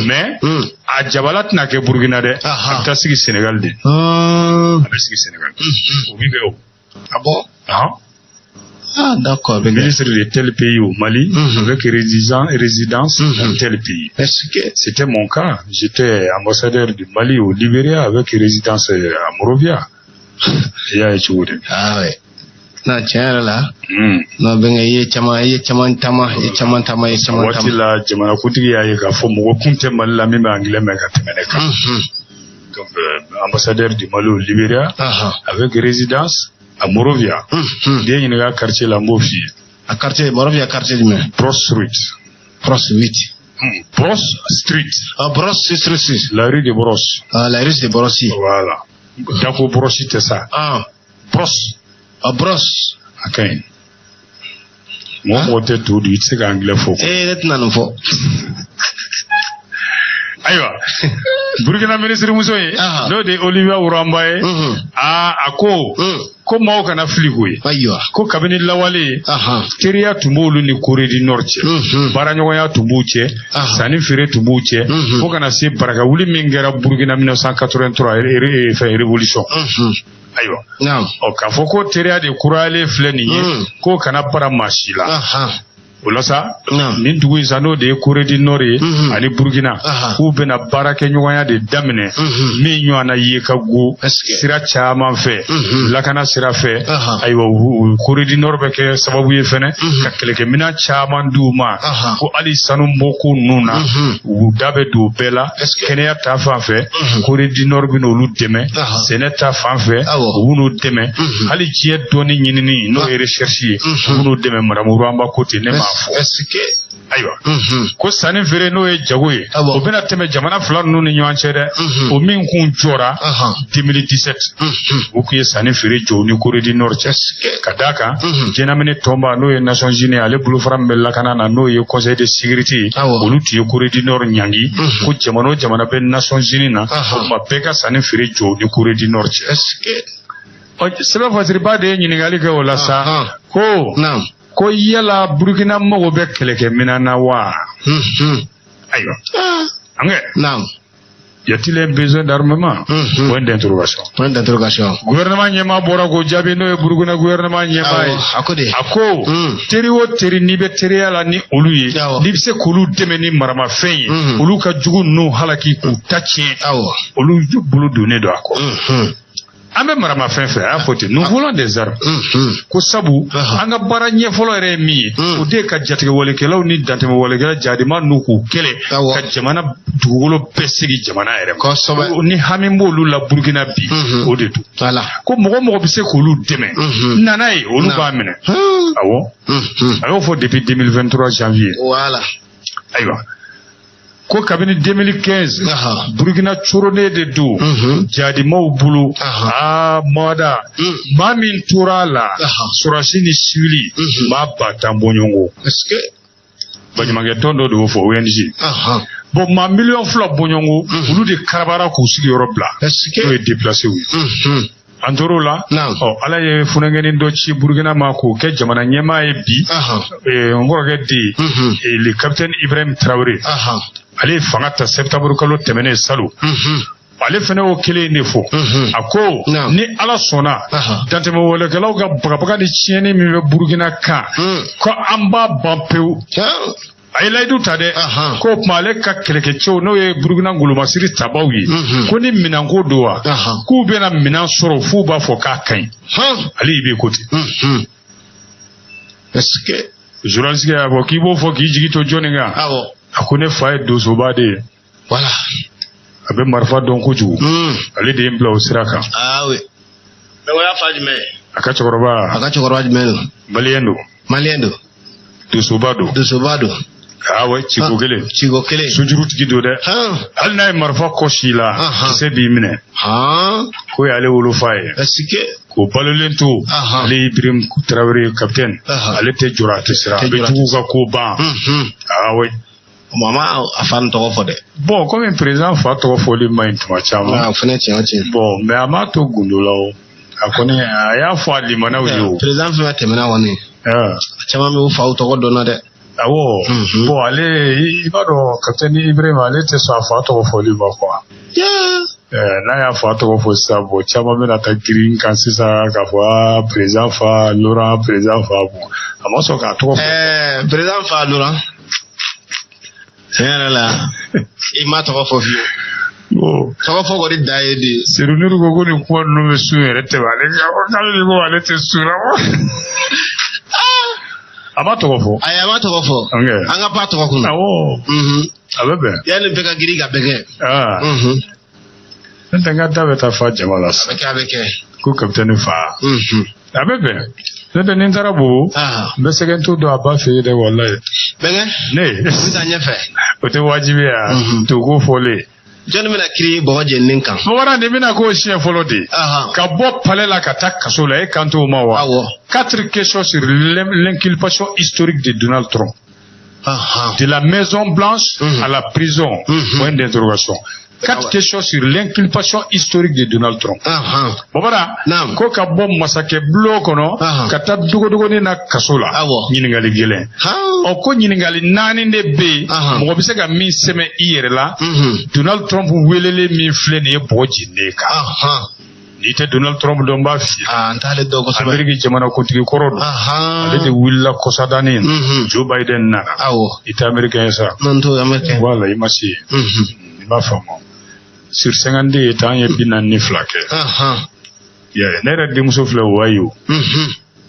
Speaker 2: mais a jabala tɛna kɛ Burukina dɛ, a bɛ taa sigi Sénégal de, a bɛ sigi Sénégal, o bɛ kɛ o.
Speaker 3: Ah bon? Ah, d'accord.
Speaker 2: Ministre de tel pays au Mali, avec résidence dans tel pays.
Speaker 3: Est-ce que
Speaker 2: C'était mon cas. J'étais ambassadeur du Mali au Libéria avec résidence à Monrovia. I y'a ye cogo di?
Speaker 3: Ah ouais. Non, tiɲɛ yɛrɛ la. Non, bɛnkɛ, i ye caman, i ye caman taama, i ye caman taama, i ye caman
Speaker 2: Waati
Speaker 3: taama.
Speaker 2: la, jamanakuntigi y'a ye k'a fɔ mɔgɔ kun tɛ Mali la min bɛ anglais mɛn ka tɛmɛ ne kan. Donc, ambassadeur du Mali au Libéria avec résidence à Monrovia. Den ɲininka quartier la, n b'o f'i ye.
Speaker 3: A quartier, Monrovia quartier jumɛn?
Speaker 2: Bross Street.
Speaker 3: Bross 8.
Speaker 2: Bross Street.
Speaker 3: Ah, Bross Street.
Speaker 2: La rue de Bross.
Speaker 3: Ah, la rue de Brossy.
Speaker 2: Voilà. Dako Brossi tɛ sa.
Speaker 3: Ah.
Speaker 2: Bross.
Speaker 3: Ah, Bross.
Speaker 2: A ka ɲi. Mɔgɔ mɔgɔ tɛ to dun, i tɛ se ka anglais fɔ.
Speaker 3: Eh, ne tɛna nin fɔ.
Speaker 2: Ayiwa, Burukina minisiri muso ye, n'o de ye Olivia Wuramba ye, aa, a ko ko maaw kana fili koyi. Ko kabini lawale, teriya tun b'olu ni Corée du Nord cɛ, baaraɲɔgɔnya tun b'u cɛ, sanni feere tun b'u cɛ, fo kana se barakawuli min kɛra Burukina 1983, fɛn révolution. Ayiwa, ɔ, k'a fɔ ko teriya de kurayalen filɛ nin ye, k'o kana bara maa si la. O la sa, nin dugu in sa, n'o de ye Corée du Nord ye ani Burukina, k'u bɛna baarakɛɲɔgɔnya de daminɛ min ɲɔgɔnna ye ka go sira caman fɛ, lakana sira fɛ. Ayiwa, Corée du Nord bɛ kɛ sababu ye fɛnɛ ka kɛlɛkɛminɛn caman d'u ma, ko hali sanu bɔko ninnu na, u da bɛ don o bɛɛ la. Kɛnɛya ta fan fɛ, Corée du Nord bɛ n'olu dɛmɛ. Sɛnɛ ta fan fɛ, u b'u dɛmɛ. Hali diɲɛ dɔnni ɲinini, n'o ye recherche ye, u b'u dɛmɛ. Madame Wuramba ko ten, ne m'a fɔ. Ayiwa, ko sanni feere, n'o ye jago ye, o bɛna tɛmɛ jamana fila ninnu ni ɲɔgɔn cɛ dɛ. O min kun jɔra 2017, o kun ye sanni feere jɔ ni Corée du Nord cɛ, ka d'a kan jɛnamini tɔnba, n'o ye Nations Unies, ale bolofara min bɛ lakana na, n'o ye Conseil de sécurité ye, olu tun ye Corée du Nord ɲangi ko jamana o jamana bɛ Nations Unies na, o tuma bɛɛ ka sanni feere jɔ ni Corée du Nord cɛ. Sɛbɛn fasiriba de ye ɲininkali kɛ o la sa, ko yala Burukina mago bɛ kɛlɛkɛminɛn na wa? Ayiwa, an kɛ. Y a-t-il un besoin d'armement? Point d'interrogation.
Speaker 3: Point d'interrogation.
Speaker 2: Gouvernement ɲɛmaa bɔra k'o jaabi, n'o ye Burukina gouvernement ɲɛmaa ye.
Speaker 3: A ko de.
Speaker 2: A ko teri o teri, n'i bɛ teriya la ni olu ye, n'i bɛ se k'olu dɛmɛ ni maramafɛn ye, olu ka jugu ninnu halaki k'u ta tiɲɛ, olu bolo donnen don a kɔ. An bɛ maramafɛn fɛ, a y'a fɔ ten, nous voulons des armes. Ko sabu an ka baara ɲɛfɔlɔ yɛrɛ ye min ye, o de ye ka jatigɛwalekɛlaw ni dantɛmɛwalekɛla jadima n'u k'u kɛlɛ ka jamana dugukolo bɛɛ segin jamana yɛrɛ ma. Ni hami b'olu la Burukina bi, o de don. Ko mɔgɔ mɔgɔ bɛ se k'olu dɛmɛ, nana ye, olu b'a minɛ. Awɔ, a y'o fɔ depuis 2023 janvier. Ayiwa, ko kabini 2015, Burukina coronen de don jadimaw bolo. Aa, mada maa min tora a la, sɔrɔdasi ni sivili, maa 10 000 bɔɲɔgɔnko. Baɲumankɛ tɔn dɔ de y'o fɔ, ONG. Bon, maa 2 miliyɔn bɔɲɔgɔnko, olu de karabara k'u sigiyɔrɔ bila, n'o ye déplacé ye. An tor'o la, ɔ, Ala ye funankɛnin dɔ ci Burukina ma k'o kɛ jamana ɲɛmaa ye bi, n kɔrɔkɛ den, le capitaine Ibrahim Traoré. Ale ye fanga ta septembre kalo tɛmɛnen salon. Ale fana y'o kelen de fɔ. A ko ni Ala sɔnna, dantɛmɛwalekɛlaw ka bagabaga ni tiɲɛni min bɛ Burukina kan, ko an b'a ban pewu. A ye layidu ta dɛ, k'o tuma ale ka kɛlɛkɛcɛw, n'o ye Burukina ngolomasiri tabaw ye, ko ni minɛnko don wa, k'u bɛna minɛn sɔrɔ f'u b'a fɔ k'a ka ɲi. Ale y'i bɛ ko ten. Journaliste y'a fɔ k'i b'o fɔ k'i jigi to jɔnni kan? A ko ne fa ye donsoba de ye. A bɛ marifa dɔn kojugu. Ale de ye n bila o sira kan.
Speaker 3: Ah oui. Mais o y'a fa jumɛn ye?
Speaker 2: A ka cɛkɔrɔba.
Speaker 3: A ka cɛkɔrɔba jumɛn don?
Speaker 2: Maliyɛn don.
Speaker 3: Maliyɛn don.
Speaker 2: Donsoba don.
Speaker 3: Donsoba don.
Speaker 2: Ah ouais, ciko kelen.
Speaker 3: Ciko kelen.
Speaker 2: Sojurutigi don dɛ. Hali n'a ye marifa kɔsi i la, kisɛ b'i minɛ. K'o y'ale wolofa ye.
Speaker 3: Est-ce que
Speaker 2: K'o balolen to, ale Ibrahim Traoré capitaine, ale tɛ jɔrɔ, a tɛ siran, a bɛ juguw ka ko ban. Ah ouais.
Speaker 3: Mama a fa nin tɔgɔ fɔ dɛ.
Speaker 2: Bon, komi président fa tɔgɔ fɔli man ɲi tuma caman.
Speaker 3: O fana tiɲɛ, o tiɲɛ.
Speaker 2: Bon, mais a m'a to gundo la o. A kɔni a y'a fɔ a limanaw ye o.
Speaker 3: Président fɛn fɛn tɛmɛna kɔni, a caman bɛ u faw tɔgɔ dɔn na dɛ.
Speaker 2: Awɔ. Bon, ale, i b'a dɔn, capitaine Ibrahim, ale tɛ sɔn a fa tɔgɔ fɔli ma quoi. N'a y'a fa tɔgɔ fɔ sisan, bon, caman bɛna taa girin kan sisan k'a fɔ aa, président fa Laurent, président fa. Bon, a ma sɔn k'a tɔgɔ fɔ.
Speaker 3: Président fa Laurent, tiɲɛ yɛrɛ la, i ma tɔgɔ fɔ fiyewu.
Speaker 2: Bon.
Speaker 3: Tɔgɔ fɔ kɔni da ye de.
Speaker 2: Seydou Nuru ko nin kuma ninnu bɛ sun yɛrɛ tɛmɛ ale kan, ko k'ale de ko ale tɛ sun na. A ma tɔgɔ fɔ.
Speaker 3: Ayi, a ma tɔgɔ fɔ.
Speaker 2: Ok.
Speaker 3: An ka ba tɔgɔ kunna.
Speaker 2: Awɔ. A bɛ bɛn.
Speaker 3: Yanni bɛɛ ka girin ka bɛɛ kɛ.
Speaker 2: Aa, ne tɛ n ka da bɛ taa fa jama la
Speaker 3: A
Speaker 2: sisan.
Speaker 3: bɛ kɛ, a bɛ kɛ.
Speaker 2: Ko capitaine fa. A bɛ bɛn. Ne tɛ ni n taara Bobo, n bɛ sɛgɛn to don a ba fɛ yen dɛ, walayi.
Speaker 3: Bɛnkɛ.
Speaker 2: Ne.
Speaker 3: N bɛ taa ɲɛfɛ.
Speaker 2: O tɛ wajibi ye wa? To ko fɔlen.
Speaker 3: Jɔnni bɛna kiiri bɔgɔ jeninen kan?
Speaker 2: Bamanan nin bɛna k'o siɲɛ fɔlɔ de ye. Ka bɔ palais la ka taa kaso la, e kan t'o ma wa?
Speaker 3: Awɔ.
Speaker 2: Quatre questions sur l'inculpation historique de Donald Trump. De la Maison Blanche à la prison. Point d'interrogation. Quatre questions sur l'inculpation historique de Donald Trump. Bamanan, ko ka bɔ masakɛ bulon kɔnɔ ka taa dogodogonin na kaso la. Ɲininkali gɛlɛn. Ɔ, ko ɲininkali naani de bɛ yen, mɔgɔ bɛ se ka min sɛmɛ i yɛrɛ la. Donald Trump welelen min filɛ nin ye bɔgɔ jeninen kan. N'i tɛ Donald Trump dɔn, n b'a f'i ye.
Speaker 3: N t'ale dɔn kosɛbɛ.
Speaker 2: Amérique jamanakuntigi kɔrɔ don. Ale de wulila kɔsadani in na. Joe Biden nana. I tɛ américain ye sa.
Speaker 3: Non, n t'o américain.
Speaker 2: Voilà, i ma se yen. I b'a faamu. Sur 52 états, an ye 42 kɛ. I y'a ye, ne yɛrɛ denmuso filɛ Ohio.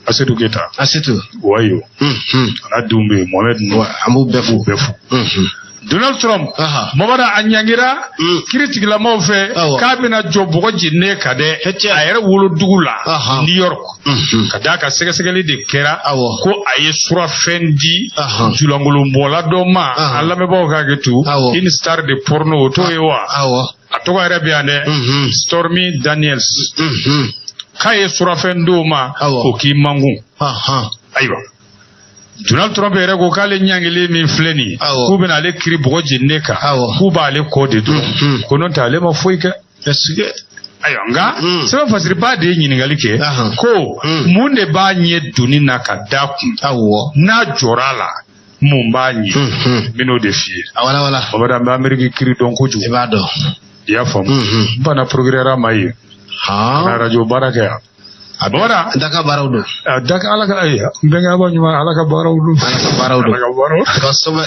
Speaker 2: Asetu Keyita.
Speaker 3: Asetu.
Speaker 2: Ohio. A n'a denw bɛ yen, Mohamed ninnu.
Speaker 3: An b'u bɛɛ fo.
Speaker 2: Bɛɛ fo. Donald Trump, Mamadu, a ɲangira kiritigilamaw fɛ k'a bɛna jɔ bɔgɔ jeninen kan dɛ, a yɛrɛ wolodugu la New York, ka d'a kan sɛgɛsɛgɛli de kɛra ko a ye surafɛn di julankolonbɔla dɔ ma. An lamɛnbaaw k'a kɛ to une star de porno, o t'o ye wa? A tɔgɔ yɛrɛ bɛ yan dɛ, Stormy Daniels, k'a ye surafɛn d'o ma o k'i mankun. Ayiwa, Donald Trump yɛrɛ ko k'ale ɲangilen min filɛ nin ye, k'u bɛna ale kiri bɔgɔ jeninen kan, k'u b'ale kɔ de dɔrɔn, ko n'o tɛ ale ma foyi kɛ. Ayiwa, nka sɛbɛn fasiriba de ye ɲininkali kɛ ko mun de b'a ɲɛ donni na ka da kun, n'a jɔra a la, mun b'a ɲɛ? N bɛn'o de f'i ye. Mamadu, an bɛ Amérique kiri dɔn kojugu.
Speaker 3: I b'a dɔn.
Speaker 2: I y'a faamu? N banna procureur ma yen ka radio baara kɛ yan.
Speaker 3: A
Speaker 2: Bamanan.
Speaker 3: Daka baaraw don.
Speaker 2: Daka, Ala ka, ayi, n bɛnkɛ Aba ɲuman, Ala ka baaraw don.
Speaker 3: Ala ka baaraw don.
Speaker 2: Ala ka baaraw.
Speaker 3: Kosɛbɛ.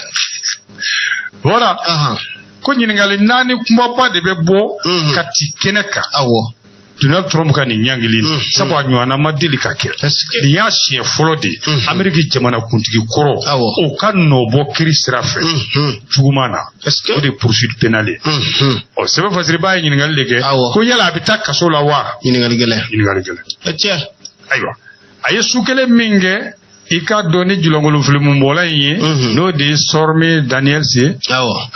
Speaker 2: Voilà. Ko ɲininkali naani kumaba de bɛ bɔ ka ci kɛnɛ kan. Donald Trump ka nin ɲangili, sabu a ɲɔgɔnna ma deli ka kɛ. Nin y'a siɲɛ fɔlɔ de ye Amérique jamanakuntigi kɔrɔ o ka nɔ bɔ kiri sira fɛ juguman na, o de ye poursuite pénale ye. Ɔ, sɛbɛn fasiriba ye ɲininkali de kɛ ko yala a bɛ taa kaso la wa?
Speaker 3: Ɲininkali gɛlɛn.
Speaker 2: Ɲininkali gɛlɛn. Ayiwa, a ye su kelen min kɛ, i k'a dɔn ni julankolon filimu in ye, n'o de ye Stormy Daniels ye,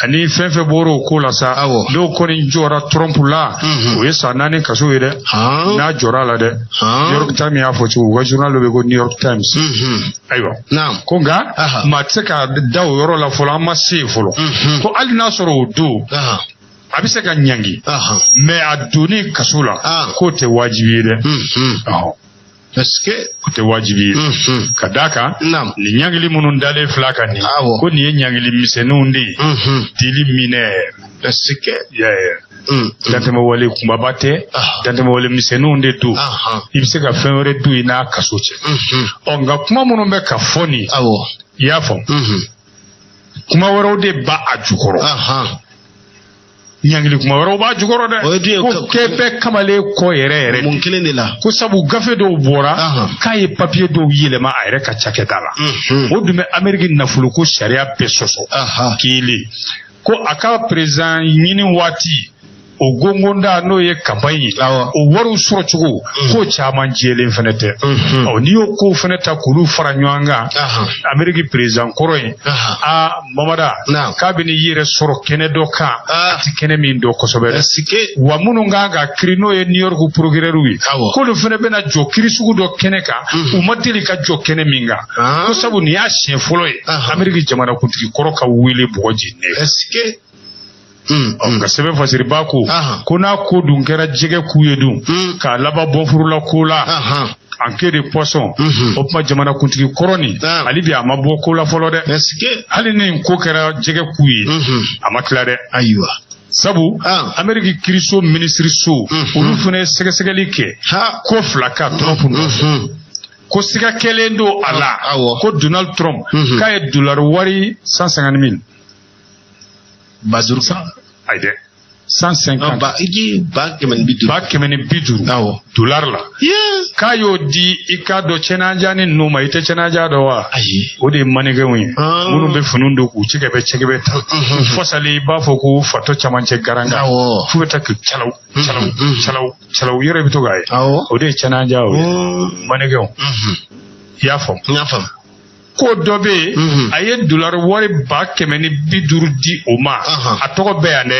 Speaker 2: ani fɛn fɛn bɔra o ko la sa, n'o kɔni jɔra Trump la, o ye san 4 kaso ye dɛ, n'a jɔra a la dɛ. New York Times y'a fɔ cogo, u ka journal dɔ bɛ yen ko New York Times. Ayiwa, ko nka maa tɛ se ka da o yɔrɔ la fɔlɔ, an ma se yen fɔlɔ, ko hali n'a sɔrɔ o don a bɛ se ka ɲangi, mais a donni kaso la, k'o tɛ wajibi ye dɛ. Ɔhɔn. O tɛ wajibi ye, ka d'a kan nin ɲangili minnu dalen fila kan nin, ko nin ye ɲangili misɛnninw de ye, délit mineur, dantɛmɛwale kunbaba tɛ, dantɛmɛwale misɛnninw de don, i bɛ se ka fɛn wɛrɛ don i n'a kaso cɛ. Ɔ, nka kuma minnu bɛ ka fɔ nin, i y'a faamu, kuma wɛrɛw de b'a a jukɔrɔ, ɲangili kuma wɛrɛw b'a jukɔrɔ dɛ, ko kɛ bɛ kamalen kɔ yɛrɛ yɛrɛ.
Speaker 3: Mun kelen de la?
Speaker 2: Ko sabu gafe dɔw bɔra k'a ye papiye dɔw yɛlɛma a yɛrɛ ka cakɛda la, o dun bɛ Amérique nafoloko sariya bɛɛ sɔsɔ. Kelen, ko a ka président ɲini waati, o gongonda n'o ye campagne ye, o wariw sɔrɔ cogo, k'o caman jɛlen fɛnɛ tɛ. Ɔ, n'i y'o kow fɛnɛ ta k'olu fara ɲɔgɔn kan, Amérique président kɔrɔ in, a Mamada, k'a bɛ n'i yɛrɛ sɔrɔ kɛnɛ dɔ kan, a ti kɛnɛ min dɔn kosɛbɛ dɛ. Wa minnu kan ka kiri, n'o ye New York procureur ye, k'olu fɛnɛ bɛna jɔ kiri sugu dɔ kɛnɛ kan, u ma deli ka jɔ kɛnɛ min kan, ko sabu nin y'a siɲɛ fɔlɔ ye Amérique jamanakuntigi kɔrɔ ka wele bɔgɔ jeninen. Nka sɛbɛn fasiriba ko ko n'a ko dun kɛra jɛgɛ ku ye dun k'a laban bɔnfurula ko la, en queue de poisson, o tuma jamanakuntigi kɔrɔ nin, hali bi a ma bɔ ko la fɔlɔ dɛ. Hali ni nin ko kɛra jɛgɛ ku ye, a ma tila dɛ.
Speaker 3: Ayiwa.
Speaker 2: Sabu Ameriki kiriso minisiriso olu fana ye sɛgɛsɛgɛli kɛ ko fila kan Trump nɔfɛ. Ko siga kɛlen don a la ko Donald Trump k'a ye dollar wari 150 000
Speaker 3: 500
Speaker 2: ayi dɛ 150
Speaker 3: 150
Speaker 2: 150
Speaker 3: awɔ
Speaker 2: dollar la k'a y'o di i k'a dɔn cɛnajani ninnu ma. I tɛ cɛnaja dɔn wa?
Speaker 3: Ayi.
Speaker 2: O de ye mannequinw ye minnu bɛ finiw don k'u cɛkɛbɛ cɛkɛbɛ ta u fasalen, i b'a fɔ ko fatɔ camancɛ garanga f'u bɛ taa k'u calaw calaw calaw calaw yɔrɔ i bɛ to k'a ye. O de ye cɛnaja o ye, mannequinw. I y'a faamu?
Speaker 3: N y'a faamu.
Speaker 2: Ko dɔ bɛ yen, a ye dollar wari 150 000 di o ma. A tɔgɔ bɛ yan dɛ,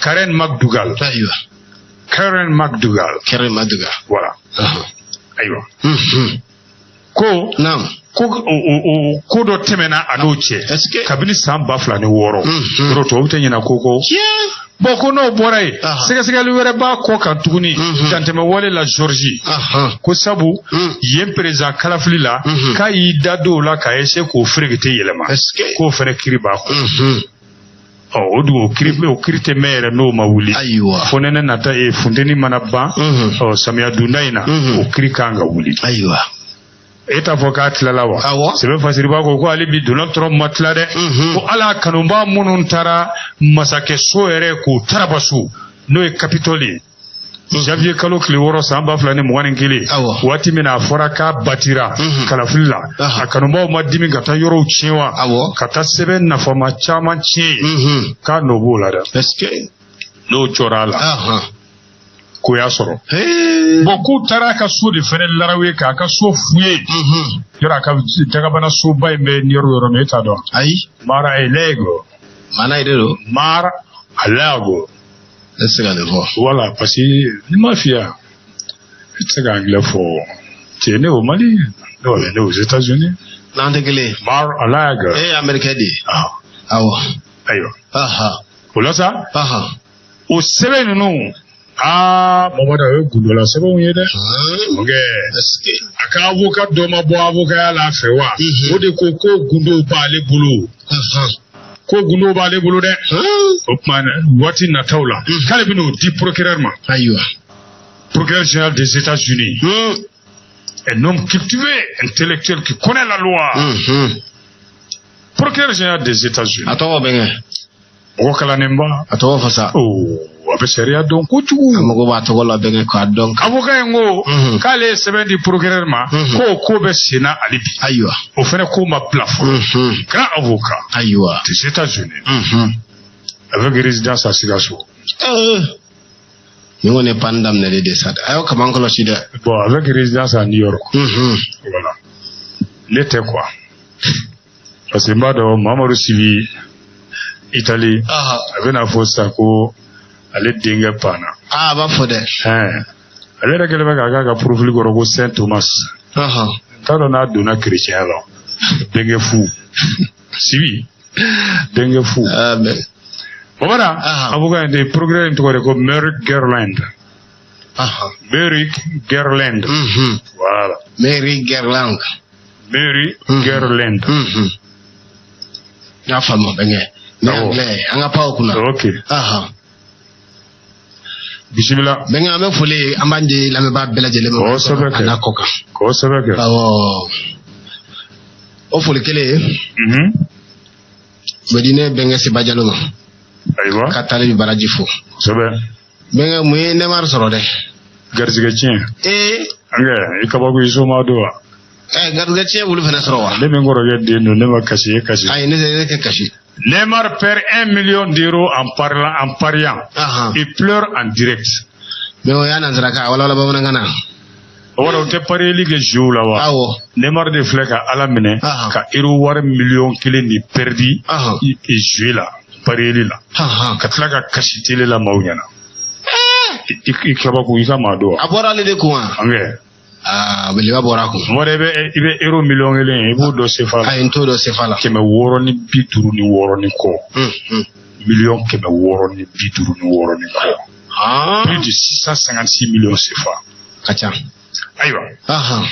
Speaker 2: Karen McDougal.
Speaker 3: Ayiwa.
Speaker 2: Karen McDougal.
Speaker 3: Karen McDougal.
Speaker 2: Voilà. Ayiwa, ko ko o ko dɔ tɛmɛna a n'o cɛ kabini san 2006. Yɔrɔ tubabu tɛ ɲinɛ ko kɔ. Bon, ko n'o bɔra yen, sɛgɛsɛgɛli wɛrɛ b'a kɔ kan tuguni dantɛmɛ wale la Georgie, ko sabu yen président kalafili la, k'a y'i da don o la k'a essayer k'o ferekete yɛlɛma, k'o fɛnɛ kiri b'a kɔ. Ɔ, o dun o kiri tɛ mɛn yɛrɛ n'o ma wuli.
Speaker 3: Ayiwa.
Speaker 2: Fo nɛnɛ nata e funteni mana ban, ɔ, samiya donda in na, o kiri kan ka wuli.
Speaker 3: Ayiwa.
Speaker 2: E t'a fɔ k'a tilala wa?
Speaker 3: Awɔ.
Speaker 2: Sɛbɛn fasiriba ko ko hali bi Donald Trump ma tila dɛ, ko ala kanubaa minnu taara masakɛso yɛrɛ k'o tarabaso, n'o ye Capitole ye, janvier kalo tile 6 san 2021, waati min na a fɔra k'a batira kalafili la, a kanubaw ma dimi ka taa yɔrɔw tiɲɛ wa, ka taa sɛbɛn nafama caman tiɲɛ ye, k'a nɔ b'o la dɛ. N'o jɔra a la, ko y'a sɔrɔ. Bon, k'u taara a ka so de fɛnɛ larawe k'a ka so fu ye. Yɔrɔ a ka dagabana soba in bɛ New York yɔrɔ min, e t'a dɔn?
Speaker 3: Ayi.
Speaker 2: Mar a Lago.
Speaker 3: Maana de don.
Speaker 2: Mar a Lago.
Speaker 3: Ne tɛ se ka nin fɔ.
Speaker 2: Voilà, parce que ni m'a f'i ye, i tɛ se ka anglais fɔ. Tu es né au Mali, ne est né aux États-Unis.
Speaker 3: N'an tɛ kelen ye.
Speaker 2: Mar a Lago.
Speaker 3: E ye américain de ye.
Speaker 2: Ah.
Speaker 3: Awɔ.
Speaker 2: Ayiwa. O la sa, o sɛbɛn ninnu, aa, Mamadu, o ye gundola sɛbɛnw ye dɛ. Ok, a ka avocat dɔ ma bɔ avocat ya la a fɛ wa, o de ko ko gundow b'ale bolo, ko gundow b'ale bolo dɛ. O tuma waati nataw la, k'ale bɛn'o di procureur ma.
Speaker 3: Ayiwa.
Speaker 2: Procureur général des États-Unis, un homme cultivé, intellectuel, qui connaît la loi, procureur général des États-Unis.
Speaker 3: A tɔgɔ bɛ kɛ.
Speaker 2: Mɔgɔ kalannenba.
Speaker 3: A tɔgɔ fasa.
Speaker 2: Oh, a bɛ sariya dɔn kojugu.
Speaker 3: A mago b'a tɔgɔ la bɛnkɛ k'a dɔn.
Speaker 2: Avocat in ko k'ale ye sɛbɛn di procureur ma, k'o ko bɛ sen na hali bi.
Speaker 3: Ayiwa.
Speaker 2: O fɛnɛ ko ma bila fɔlɔ. Grand avocat
Speaker 3: Ayiwa.
Speaker 2: des États-Unis avec résidence à Sikasso.
Speaker 3: Nin kɔni ye pan daminɛlen de sa dɛ. A y'o kaman kɔlɔsi dɛ.
Speaker 2: Bon, avec résidence à New York. Voilà, ne tɛ quoi, parce que n b'a dɔn Mamadu Sibi Italie, a bɛna fɔ sisan ko ale denkɛ panna.
Speaker 3: Aa, a b'a fɔ dɛ.
Speaker 2: Ɛn, ale yɛrɛ kɛlen bɛ k'a k'a ka profil kɔrɔ ko Saint Thomas. N t'a dɔn n'a donna chrétien la. Denkɛ fu Sibi, denkɛ fu. Bamanan avocat in de, procureur in tɔgɔ de ko Merrick Garland. Merrick Garland, voilà.
Speaker 3: Merrick Garland.
Speaker 2: Merrick Garland.
Speaker 3: N y'a faamu bɛnkɛ. Ni anglais an ka pan o kunna.
Speaker 2: Ok, bisimila.
Speaker 3: Bɛnkɛ, an bɛ foli an b'an di lamɛnbaa bɛɛ lajɛlen ma.
Speaker 2: Kosɛbɛ kɛ.
Speaker 3: A n'a kɔ kan.
Speaker 2: Kosɛbɛ kɛ.
Speaker 3: Awɔ. O foli kelen. O bɛ di ne bɛnkɛ Seba Jalo ma.
Speaker 2: Ayiwa.
Speaker 3: Ka taali bi baraji fo.
Speaker 2: Kosɛbɛ.
Speaker 3: Bɛnkɛ, mun ye Neymar sɔrɔ dɛ?
Speaker 2: Garizigɛ tiɲɛ.
Speaker 3: Ee.
Speaker 2: An kɛ i kabako i soma don wa?
Speaker 3: Ɛ, garizigɛ tiɲɛ wulu fana sɔrɔ wa?
Speaker 2: Ne min kɔrɔkɛ den don, ne ma kasi, e kasi.
Speaker 3: Ayi, ne tɛ ne tɛ kasi.
Speaker 2: Neymar perd 1 million d'euros en parlant, en pariant. Il pleure en direct.
Speaker 3: Mais o y'a nansarakan, a walawala bamanankan na.
Speaker 2: O kɔrɔ, o tɛ parier kɛ jeu la wa?
Speaker 3: Awɔ.
Speaker 2: Neymar de filɛ ka Ala minɛ ka euro wari 1 million de perdu jeu la, parier la. Ka tila ka kasi télé la maaw ɲɛna. I kabako i ka maa dɔn wa?
Speaker 3: A bɔra ale de kun wa?
Speaker 2: An kɛ.
Speaker 3: Aa, belebeleba bɔra a kun.
Speaker 2: Mɔgɔ i bɛ i bɛ euro 1 million i b'o dɔn CFA la.
Speaker 3: Ayi, n t'o dɔn CFA la.
Speaker 2: 656 ni kɔ. 666 ni kɔ. Plus de 656 millions CFA.
Speaker 3: Ka ca.
Speaker 2: Ayiwa.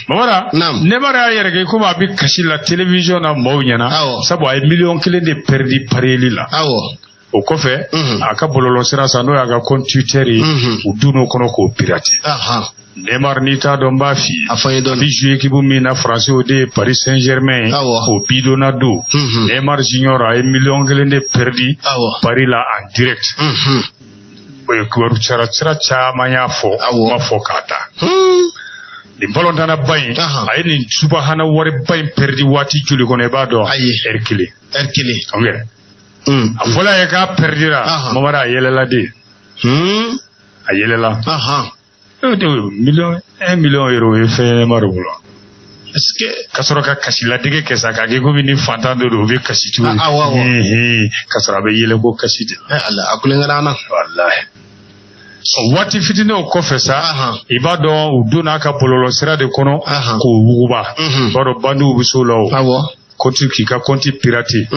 Speaker 2: Mamada. Neymar y'a yɛrɛ kɛ komi a bɛ kasi la télévision na maaw ɲɛna. Sabu a ye 1 million de perdu parier la.
Speaker 3: Awɔ.
Speaker 2: O kɔfɛ, a ka bɔlɔlɔsira san, n'o y'a ka compte Twitter ye, u donn'o kɔnɔ k'o pirater. Neymar, n'i t'a dɔn, n b'a f'i ye.
Speaker 3: A fɔ n ye
Speaker 2: A
Speaker 3: dɔɔni.
Speaker 2: bɛ jouer équipe min na Faransi, o de ye Paris Saint-Germain ye. O bidonna don. Neymar Junior a ye 1 million de perdu Paris la en direct. Kibaru cara sira caman y'a fɔ, ma fɔ k'a ta. Nin balontanna ba in, a ye nin subahana wariba in perdu waati joli kɔnɔ, i b'a dɔn?
Speaker 3: Ayi.
Speaker 2: Heure kelen.
Speaker 3: Heure kelen.
Speaker 2: Ok. A fɔla ye k'a perdira, Mamadu, a yɛlɛla de. A yɛlɛla. Million, 1 million euro ye fɛn ye Neymar bolo.
Speaker 3: Est-ce que
Speaker 2: Ka sɔrɔ ka kasi ladege kɛ sa, k'a kɛ komi ni fantan dɔ don, o bɛ kasi cogo di?
Speaker 3: Awɔ, awɔ.
Speaker 2: Ka sɔrɔ a bɛ yɛlɛ ko kasi de.
Speaker 3: Eh Allah, a kulonkɛ an na.
Speaker 2: Walahi. O waati fitinin o kɔfɛ sa, i b'a dɔn, u donna a ka bɔlɔlɔ sira de kɔnɔ k'o wuguba. I b'a dɔn, bandiw bɛ s'o la o. Compte k'i ka compte pirater.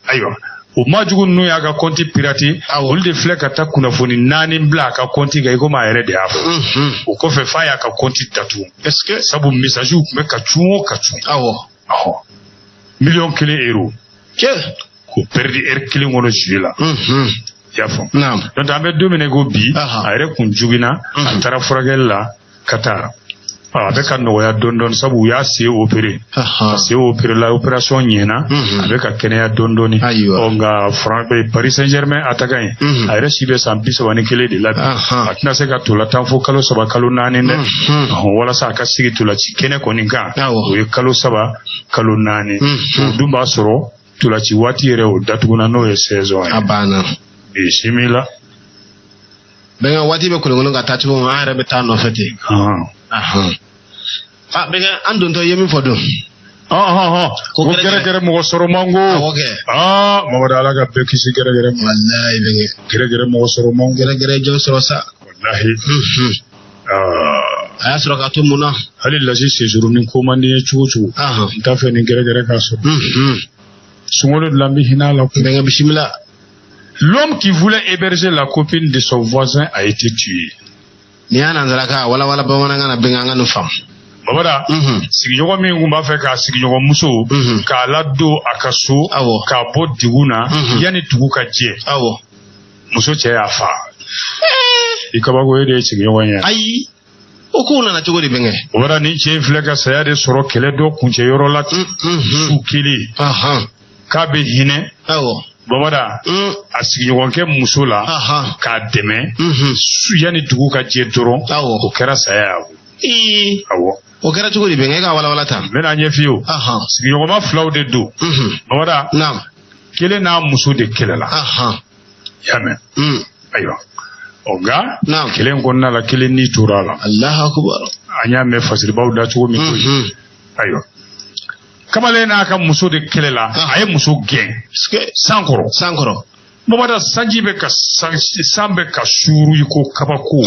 Speaker 2: Ayiwa, o maajugu ninnu y'a ka compte pirater, olu de filɛ ka taa kunnafoni naani bila a ka compte kan, i komi a yɛrɛ de y'a fɔ. O kɔfɛ, f'a y'a ka compte datugu.
Speaker 3: Est-ce que
Speaker 2: Sabu message tun bɛ ka cun o ka cun. Ɔhɔ. 1 million euro.
Speaker 3: Cɛ.
Speaker 2: K'o perdu heure kelen kɔnɔ jeu la. I y'a faamu?
Speaker 3: Naam.
Speaker 2: Donc an bɛ don min na i ko bi, a yɛrɛ kun joginna, a taara furakɛli la ka taa. A bɛ ka nɔgɔya dɔɔni dɔɔni, sabu u y'a sen opéré. A sen opéré la, opération ɲɛna, a bɛ ka kɛnɛya dɔɔni dɔɔni. Ɔ nka Paris Saint-Germain attaquant in, a yɛrɛ si bɛ san 31 de la bi. A tɛna se ka ntolan fo kalo 3, kalo 4 dɛ. Walasa a ka sigi ntolanci kɛnɛ kɔni kan, o ye kalo 3, kalo 4. O dun b'a sɔrɔ ntolanci waati yɛrɛ o datuguna, n'o ye saison ye.
Speaker 3: A banna.
Speaker 2: Bisimila.
Speaker 3: Bɛnkɛ, waati bɛ kolonkolon ka taa cogo min, an yɛrɛ bɛ taa nɔfɛ ten. Ah, bɛnkɛ, an dontɔ i ye min fɔ don.
Speaker 2: Ko gɛrɛgɛrɛ mɔgɔ sɔrɔ man go.
Speaker 3: Awɔ kɛ.
Speaker 2: Aa Mamadu, Ala ka bɛɛ kisi gɛrɛgɛrɛ ma.
Speaker 3: Walayi bɛnkɛ.
Speaker 2: Gɛrɛgɛrɛ mɔgɔ sɔrɔ man go.
Speaker 3: Gɛrɛgɛrɛ jɔn sɔrɔ sa.
Speaker 2: Walahi.
Speaker 3: A y'a sɔrɔ ka to mun na?
Speaker 2: Hali lasi séjour ni ko man di n ye cogo cogo. N t'a fɛ ni gɛrɛgɛrɛ k'a sɔrɔ. Sunkalo de la, n bɛ hinɛ a la.
Speaker 3: Bɛnkɛ, bisimila.
Speaker 2: L'homme qui voulait héberger la copine de son voisin a été tué.
Speaker 3: Nin y'a nanzarakan wala wala bamanankan na, bɛnkɛ, an ka nin faamu.
Speaker 2: Babada, sigiɲɔgɔn min tun b'a fɛ k'a sigiɲɔgɔn muso k'a ladon a ka so, k'a bɔ degun na yanni dugu ka jɛ. Muso cɛ y'a fa. I kabako, e de ye sigiɲɔgɔn ye.
Speaker 3: Ayi, o kow nana cogo di, bɛnkɛ?
Speaker 2: Babada, nin cɛ in filɛ ka saya de sɔrɔ kɛlɛ dɔ kuncɛ yɔrɔ la su kelen. K'a bɛ hinɛ. Babada, a sigiɲɔgɔnkɛ muso la k'a dɛmɛ yanni dugu ka jɛ dɔrɔn, o kɛra saya ye. Awɔ.
Speaker 3: O kɛra cogo di, bɛnkɛ? E ka walawala tan.
Speaker 2: N bɛna ɲɛf'i ye o. Sigiɲɔgɔnma filaw de don. Babada, kelen n'a muso de kɛlɛla. I y'a mɛn? Ayiwa. Ɔ nka kɛlɛ in kɔnɔna la, kelen ni tora a la.
Speaker 3: Alahu akubar.
Speaker 2: An y'a mɛn fasiribaw da cogo min koyi. Ayiwa. Kamalen n'a ka muso de kɛlɛla, a ye muso gɛn san kɔrɔ.
Speaker 3: San kɔrɔ.
Speaker 2: Babada, sanji bɛ ka san bɛ ka suuru i ko kabako.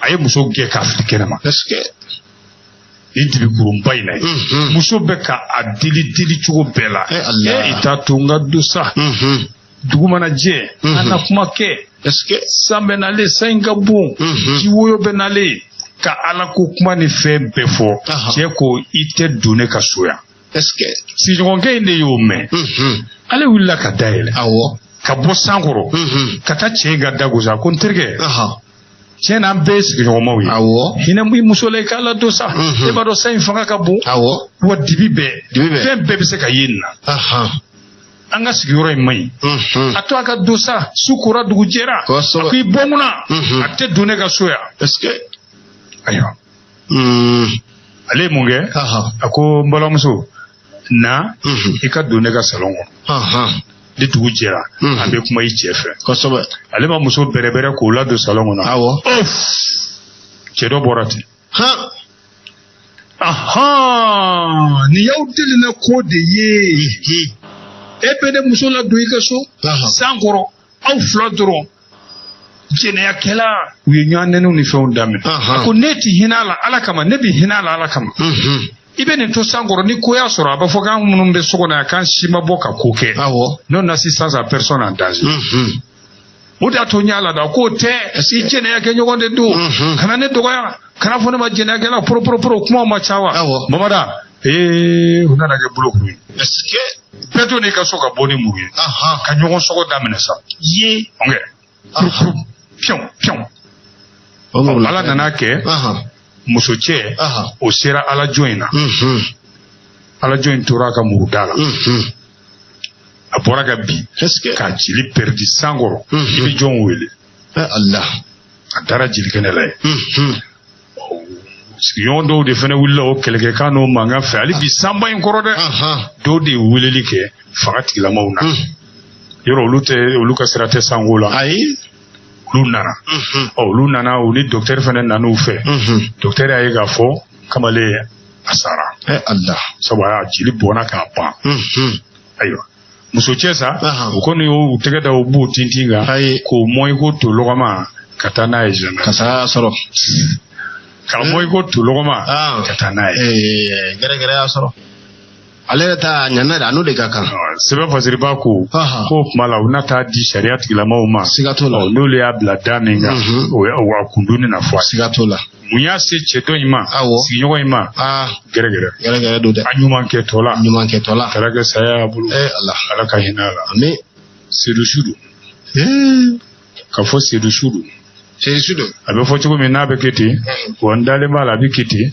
Speaker 2: A ye muso gɛn k'a fili kɛnɛ ma. Nin dibikurunba in na ye. Muso bɛ ka a deli deli cogo bɛɛ la. E, i t'a to n ka don sa. Dugu mana jɛ, an na kuma kɛ. San bɛ nalen, san in ka bon. Jiwoyo bɛ nalen. Ka Ala ko kuma ni fɛn bɛɛ fɔ. Cɛ ko i tɛ don ne ka so yan. Sigiɲɔgɔnkɛ in de y'o mɛn. Ale wulila ka da yɛlɛ. Ka bɔ san kɔrɔ. Ka taa cɛ in ka da gosi. A ko n terikɛ. Tiɲɛ na, an bɛɛ ye sigiɲɔgɔnmaw ye. Hinɛ i muso la, i k'a ladon sa. E b'a dɔn, san in fanga ka bon. Wa dibi bɛɛ. Fɛn bɛɛ bɛ se ka ye nin na. An ka sigiyɔrɔ in man ɲi. A to a ka don sa, su kora, dugu jɛra. A ko i bɔ n kunna. A tɛ don ne ka so yan. Ayiwa. Ale ye mun kɛ? A ko n balimamuso, na i ka don ne ka salon kɔnɔ. Ni dugu jɛra, an bɛ kuma i cɛ fɛ. Ale ma muso bɛrɛbɛrɛ k'o ladon salon kɔnɔ. Cɛ dɔ bɔra ten. Ahan, nin y'aw delina ko de ye. E bɛ ne muso ladon i ka so san kɔrɔ, aw fila dɔrɔn. Jɛnɛyakɛla, u ye ɲɔgɔn nɛniw ni fɛnw daminɛ. A ko ne ti hinɛ a la Ala kama, ne bɛ hinɛ a la Ala kama. I bɛ nin to san kɔrɔ, ni ko y'a sɔrɔ, a bɛ fɔ k'an minnu bɛ so kɔnɔ yan, k'an si ma bɔ ka ko kɛ. Non assistance à personne en danger. O de y'a to n y'a lada k'o tɛ, i jɛnɛya kɛ ɲɔgɔn de don. Kana ne dɔgɔya, kana fɔ ne ma jɛnɛyakɛla, poro poro poro, kumaw ma ca wa. Mamada, Ee, u nana kɛ bolokuru ye.
Speaker 3: Est-ce que
Speaker 2: Bɛɛ to n'i ka so ka bɔ ni muru ye. Ka ɲɔgɔn sɔgɔ daminɛ sa.
Speaker 3: Ye.
Speaker 2: Ɔnkɛ. Kurukuru. Piɔn piɔn.
Speaker 3: O muru la.
Speaker 2: Ala nana kɛ muso cɛ o sera alajɔ in na. Alajɔ in tora a ka muru da la. A bɔra ka bin.
Speaker 3: Est-ce que
Speaker 2: Ka jeli pɛrɛdi san kɔrɔ. I bɛ jɔn wele?
Speaker 3: Eh Allah.
Speaker 2: A dara jelikɛnɛ la yen. Sigiɲɔgɔn dɔw de fana wulila o kɛlɛkɛkan n'o mankan fɛ hali bi sanba in kɔrɔ dɛ. Dɔw de ye weleli kɛ fanga tigilamaw na. Yɔrɔ olu tɛ, olu ka sira tɛ sanko la.
Speaker 3: Ayi.
Speaker 2: Olu nana. Ɔ, olu nana, u ni docteur fana nan'u fɛ. Docteur y'a ye k'a fɔ kamalen a sara.
Speaker 3: Eh Allah.
Speaker 2: Sabu a y'a jeli bɔnna k'a ban. Ayiwa, muso cɛ sa, o kɔni y'u tɛgɛ da o b'u tintin kan.
Speaker 3: Ayi.
Speaker 2: K'o mɔ i ko to lɔgɔma ka taa n'a ye gendarmerie.
Speaker 3: Kasara y'a sɔrɔ.
Speaker 2: K'a mɔ i ko to lɔgɔma ka taa n'a ye.
Speaker 3: Ee, gɛrɛgɛrɛ y'a sɔrɔ. Ale yɛrɛ ta a ɲana de, a n'o de ka kan.
Speaker 2: Sɛbɛn fasiriba ko k'o tuma la u na taa di sariya tigilamaw ma.
Speaker 3: Siga t'o la.
Speaker 2: Ɔ, n'olu y'a bila da min kan, o ye a kundonni na fɔ a ye.
Speaker 3: Siga t'o la.
Speaker 2: Mun y'a se cɛ dɔ in ma?
Speaker 3: Awɔ.
Speaker 2: Sigiɲɔgɔn in ma. Gɛrɛgɛrɛ.
Speaker 3: Gɛrɛgɛrɛ don dɛ.
Speaker 2: A ɲuman kɛtɔ la.
Speaker 3: Ɲuman kɛtɔ la.
Speaker 2: A taara kɛ saya y'a bolo.
Speaker 3: Eh Allah.
Speaker 2: Ala ka hinɛ a la.
Speaker 3: Ami.
Speaker 2: Sedu su don. Ka fɔ sedu su don.
Speaker 3: Sedu su don.
Speaker 2: A bɛ fɔ cogo min n'a bɛ kɛ ten, wa n dalen b'a la a bɛ kɛ ten.